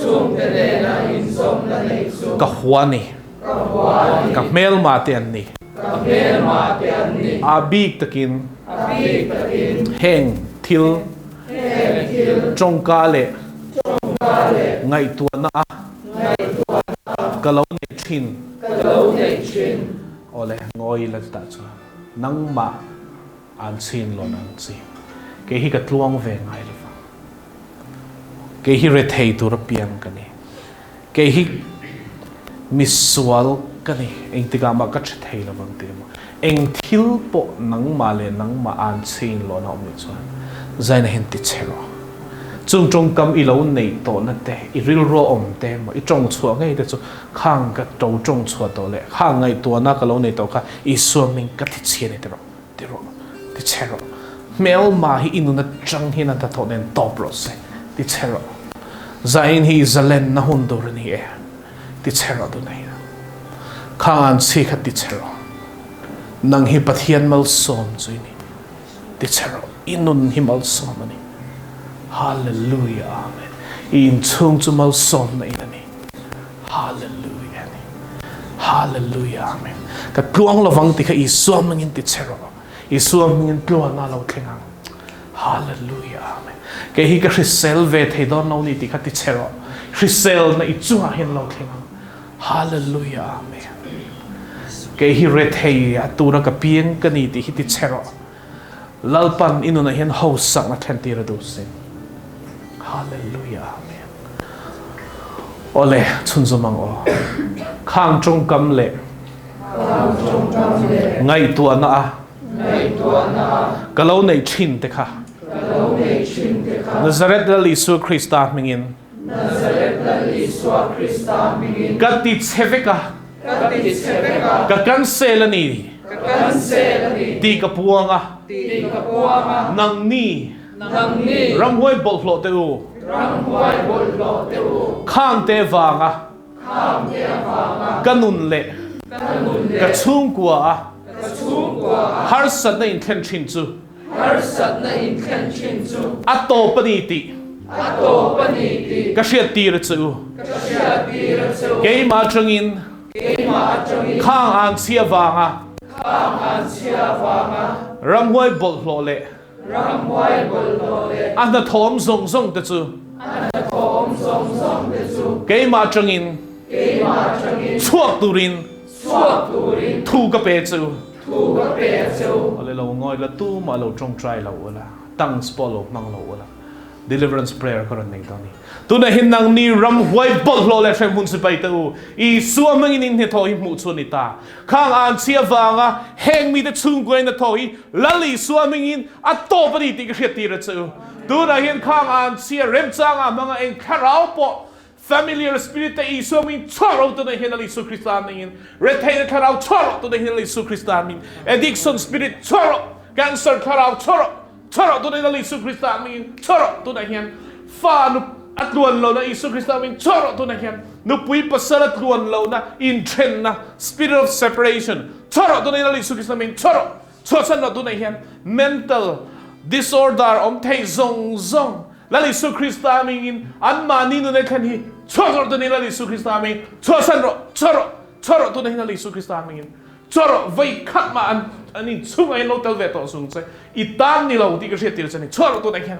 Chungte nena inzawmna neih chu. Ka hua a ni. Ka hua a ni. Ka hmelma te an ni. Ka hmelma te an ni. A bik takin. A bik takin. Heng thil. Heng thil. Tawngka leh. Tawngka leh. Ngaihtuahna a. Ngaihtuahna a. Ka lo neih thin. Ka lo neih thin. Awle, ngawi la chutah chuan. Nangmah an chin lo nang chi. Kei hi ka tluang ve ngai lo vang. Kei hi rethei tur a piang ka ni. Kei hi misual ka ni. Engtikah mah ka tha thei lo vang tih emaw. Eng thil pawh nangmah leh nangmah an chin lo na awm nih chuan zaina hian ti che rawh. Chung tawngkam i lo neih tawhna te, i rilru a awm te emaw, i tawng chhuah ngei te chu khang ka to tawng chhuah tawh leh khang ngaihtuahna ka lo nei tawh kha Isua hming ka ti chhia ni ti rawh, ti rawh, ti chhe rawh. Hmelma hi i nun atang hian a hnathawh nen tawp rawh se, ti chhe rawh. Zain hi i zalenna hun tur a ni e, ti chhe rawh tunah hian. Khang an chhi kha ti chhe rawh. Nang hi Pathian malsawm chu i ni. Ti che rawh, i nun hi malsawm a ni. Hallelujah Amen. I inchhung chu malsawmna in a ni. Hallelujah a ni. Hallelujah Amen. Ka tluang lovang ti kha Isua hmingin ti che rawh. Isua hmingin tluanna a lo thleng ang. Hallelujah Amen. Kei hi ka hrisel ve thei dawn lo ni ti kha ti che rawh. Hriselna i chungah hian lo thleng ang. Hallelujah Amen. Kei hi rethei a tura ka piang ka ni tih hi ti che rawh. Lalpan i nunah hian hausakna thlen tir a duh sin. Hallelujah Amen. Awle chhunzawm ang aw. Khang tawngkam leh ngaihtuahna a ka lo neih thin te kha Nazareth Lal Isua Krista hmingin Nazareth Lal Isua Krista hmingin. Ka ti chhe vek a. Ka ti chhe vek a. Ka cancel a ni. Ka cancel a ni. Tih ka puang a. Tih ka puang a. Nangni. Nangni. Ramhuai bawlhhlawh te u. Ramhuai bawlhhlawh te u. Khangte vanga. Khangte avanga. Ka nun leh. Ka nun leh. Ka chhungkua a. Ka chhungkua a. Harsatna inthlen thin chu. Harsatna inthlen thin chu. A tawp a ni tih. A tawp a ni tih. Ka hriattir a che u. Ka hriattir a che u. Keimah atangin. Keimah atangin. Khang an chhia vanga. Khang an chhia vanga. Ramhuai bawlhhlawh leh. Ramhuai bawlhhlawh leh. A hnathawm zawng zawng te chu. A hnathawm zawng zawng te chu. Keimah atangin. Keimah atangin. Chhuak turin. Chhuak turin. Thu ka pe che u. Thu ka pe a che u. Awle lo ngawi la tumah lo tawngtai lo ula, tongues pawh lo hmang lo ula, deliverance prayer ka rawn nei dawn a ni. Tunah hian nangni ramhuai bawlhhlawh leh hremhmun sipai te u, Isua hmangin in hnathawh hi hmuh chu a ni ta. Khang anchhia vanga heng mite chhungkuain hnathawh hi Lal Isua hmangin a tawp a ni tih ka hriattir a che u. Tunah hian khang anchhia remchanga hmanga eng thlarau pawh Familiar spirit te Isua min chhuak ro tunah hian Lal Isu Krista hmingin retheihna thlarau chhuak rawh tunah hian Lal Isu Krista hming addiction spirit chhuak rawh cancer thlarau chhuak rawh chhuak rawh tunah hian Lal Isu Krista hmingin chhuak rawh tunah hian fa nu a tluan lohna Isu Krista hmingin chhuak rawh tunah hian nupui pasal a tluan lohna inthenna spirit of separation chhuak rawh tunah hian Lal Isu Krista hmingin chhuak rawh chhuahsan rawh tunah hian mental disorder awm thei zawng zawng Lal Isu Krista hmingin anmahni nun e thlen hi chhuak rawh tunin Lal Isu Krista hmingin chhuahsan rawh, chhuah rawh, chhuah rawh tunin Lal Isu Krista hmingin chhuah rawh, vei khat mah an an inchhungah hian lo tel ve tawh sung che, i tan ni lo tih ka hriat tir che ni, chhuah rawh tunah hian.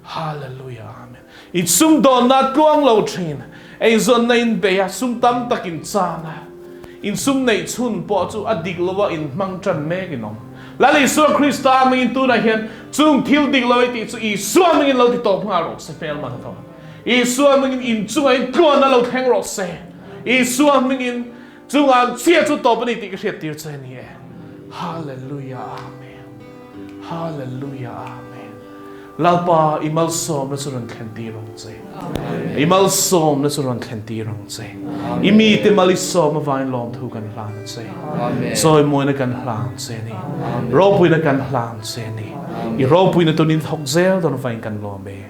Hallelujah Amen. I sumdawnna tluang lo thin, eizawnna in bei a, sum tam tak in chan a, in sum neih chhun pawh chu a dik lo a in hmang tan mek in awm. Lal Isua Krista hmingin tunah hian chung thil dik lo i tih chu Isua hmingin lo ti tawp nghal rawh se hmel man tho. Isua hmingin in chungah in tluanna lo thleng rawh se. Isua hmingin chungah an chhia chu tawp a ni tih ka hriat tir che a ni e. Hallelujah Amen. Hallelujah Amen. Lalpa i malsawmna chu rawn thlen tir ang che. I malsawmna chu rawn thlen tir ang che. I mite mal i sawm avangin lawmthu kan hlan a che. Chawimawina kan hlan che ni. Ropuina kan hlan che ni. I ropuina tunin thawk zel dawn avangin kan lawm e.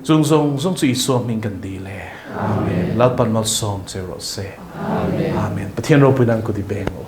Chung zawng zawng chu Isua hming kan dil e. Amen. Lalpan malsawm che rawh se. Amen. Pathian ropuina an kut i beng u.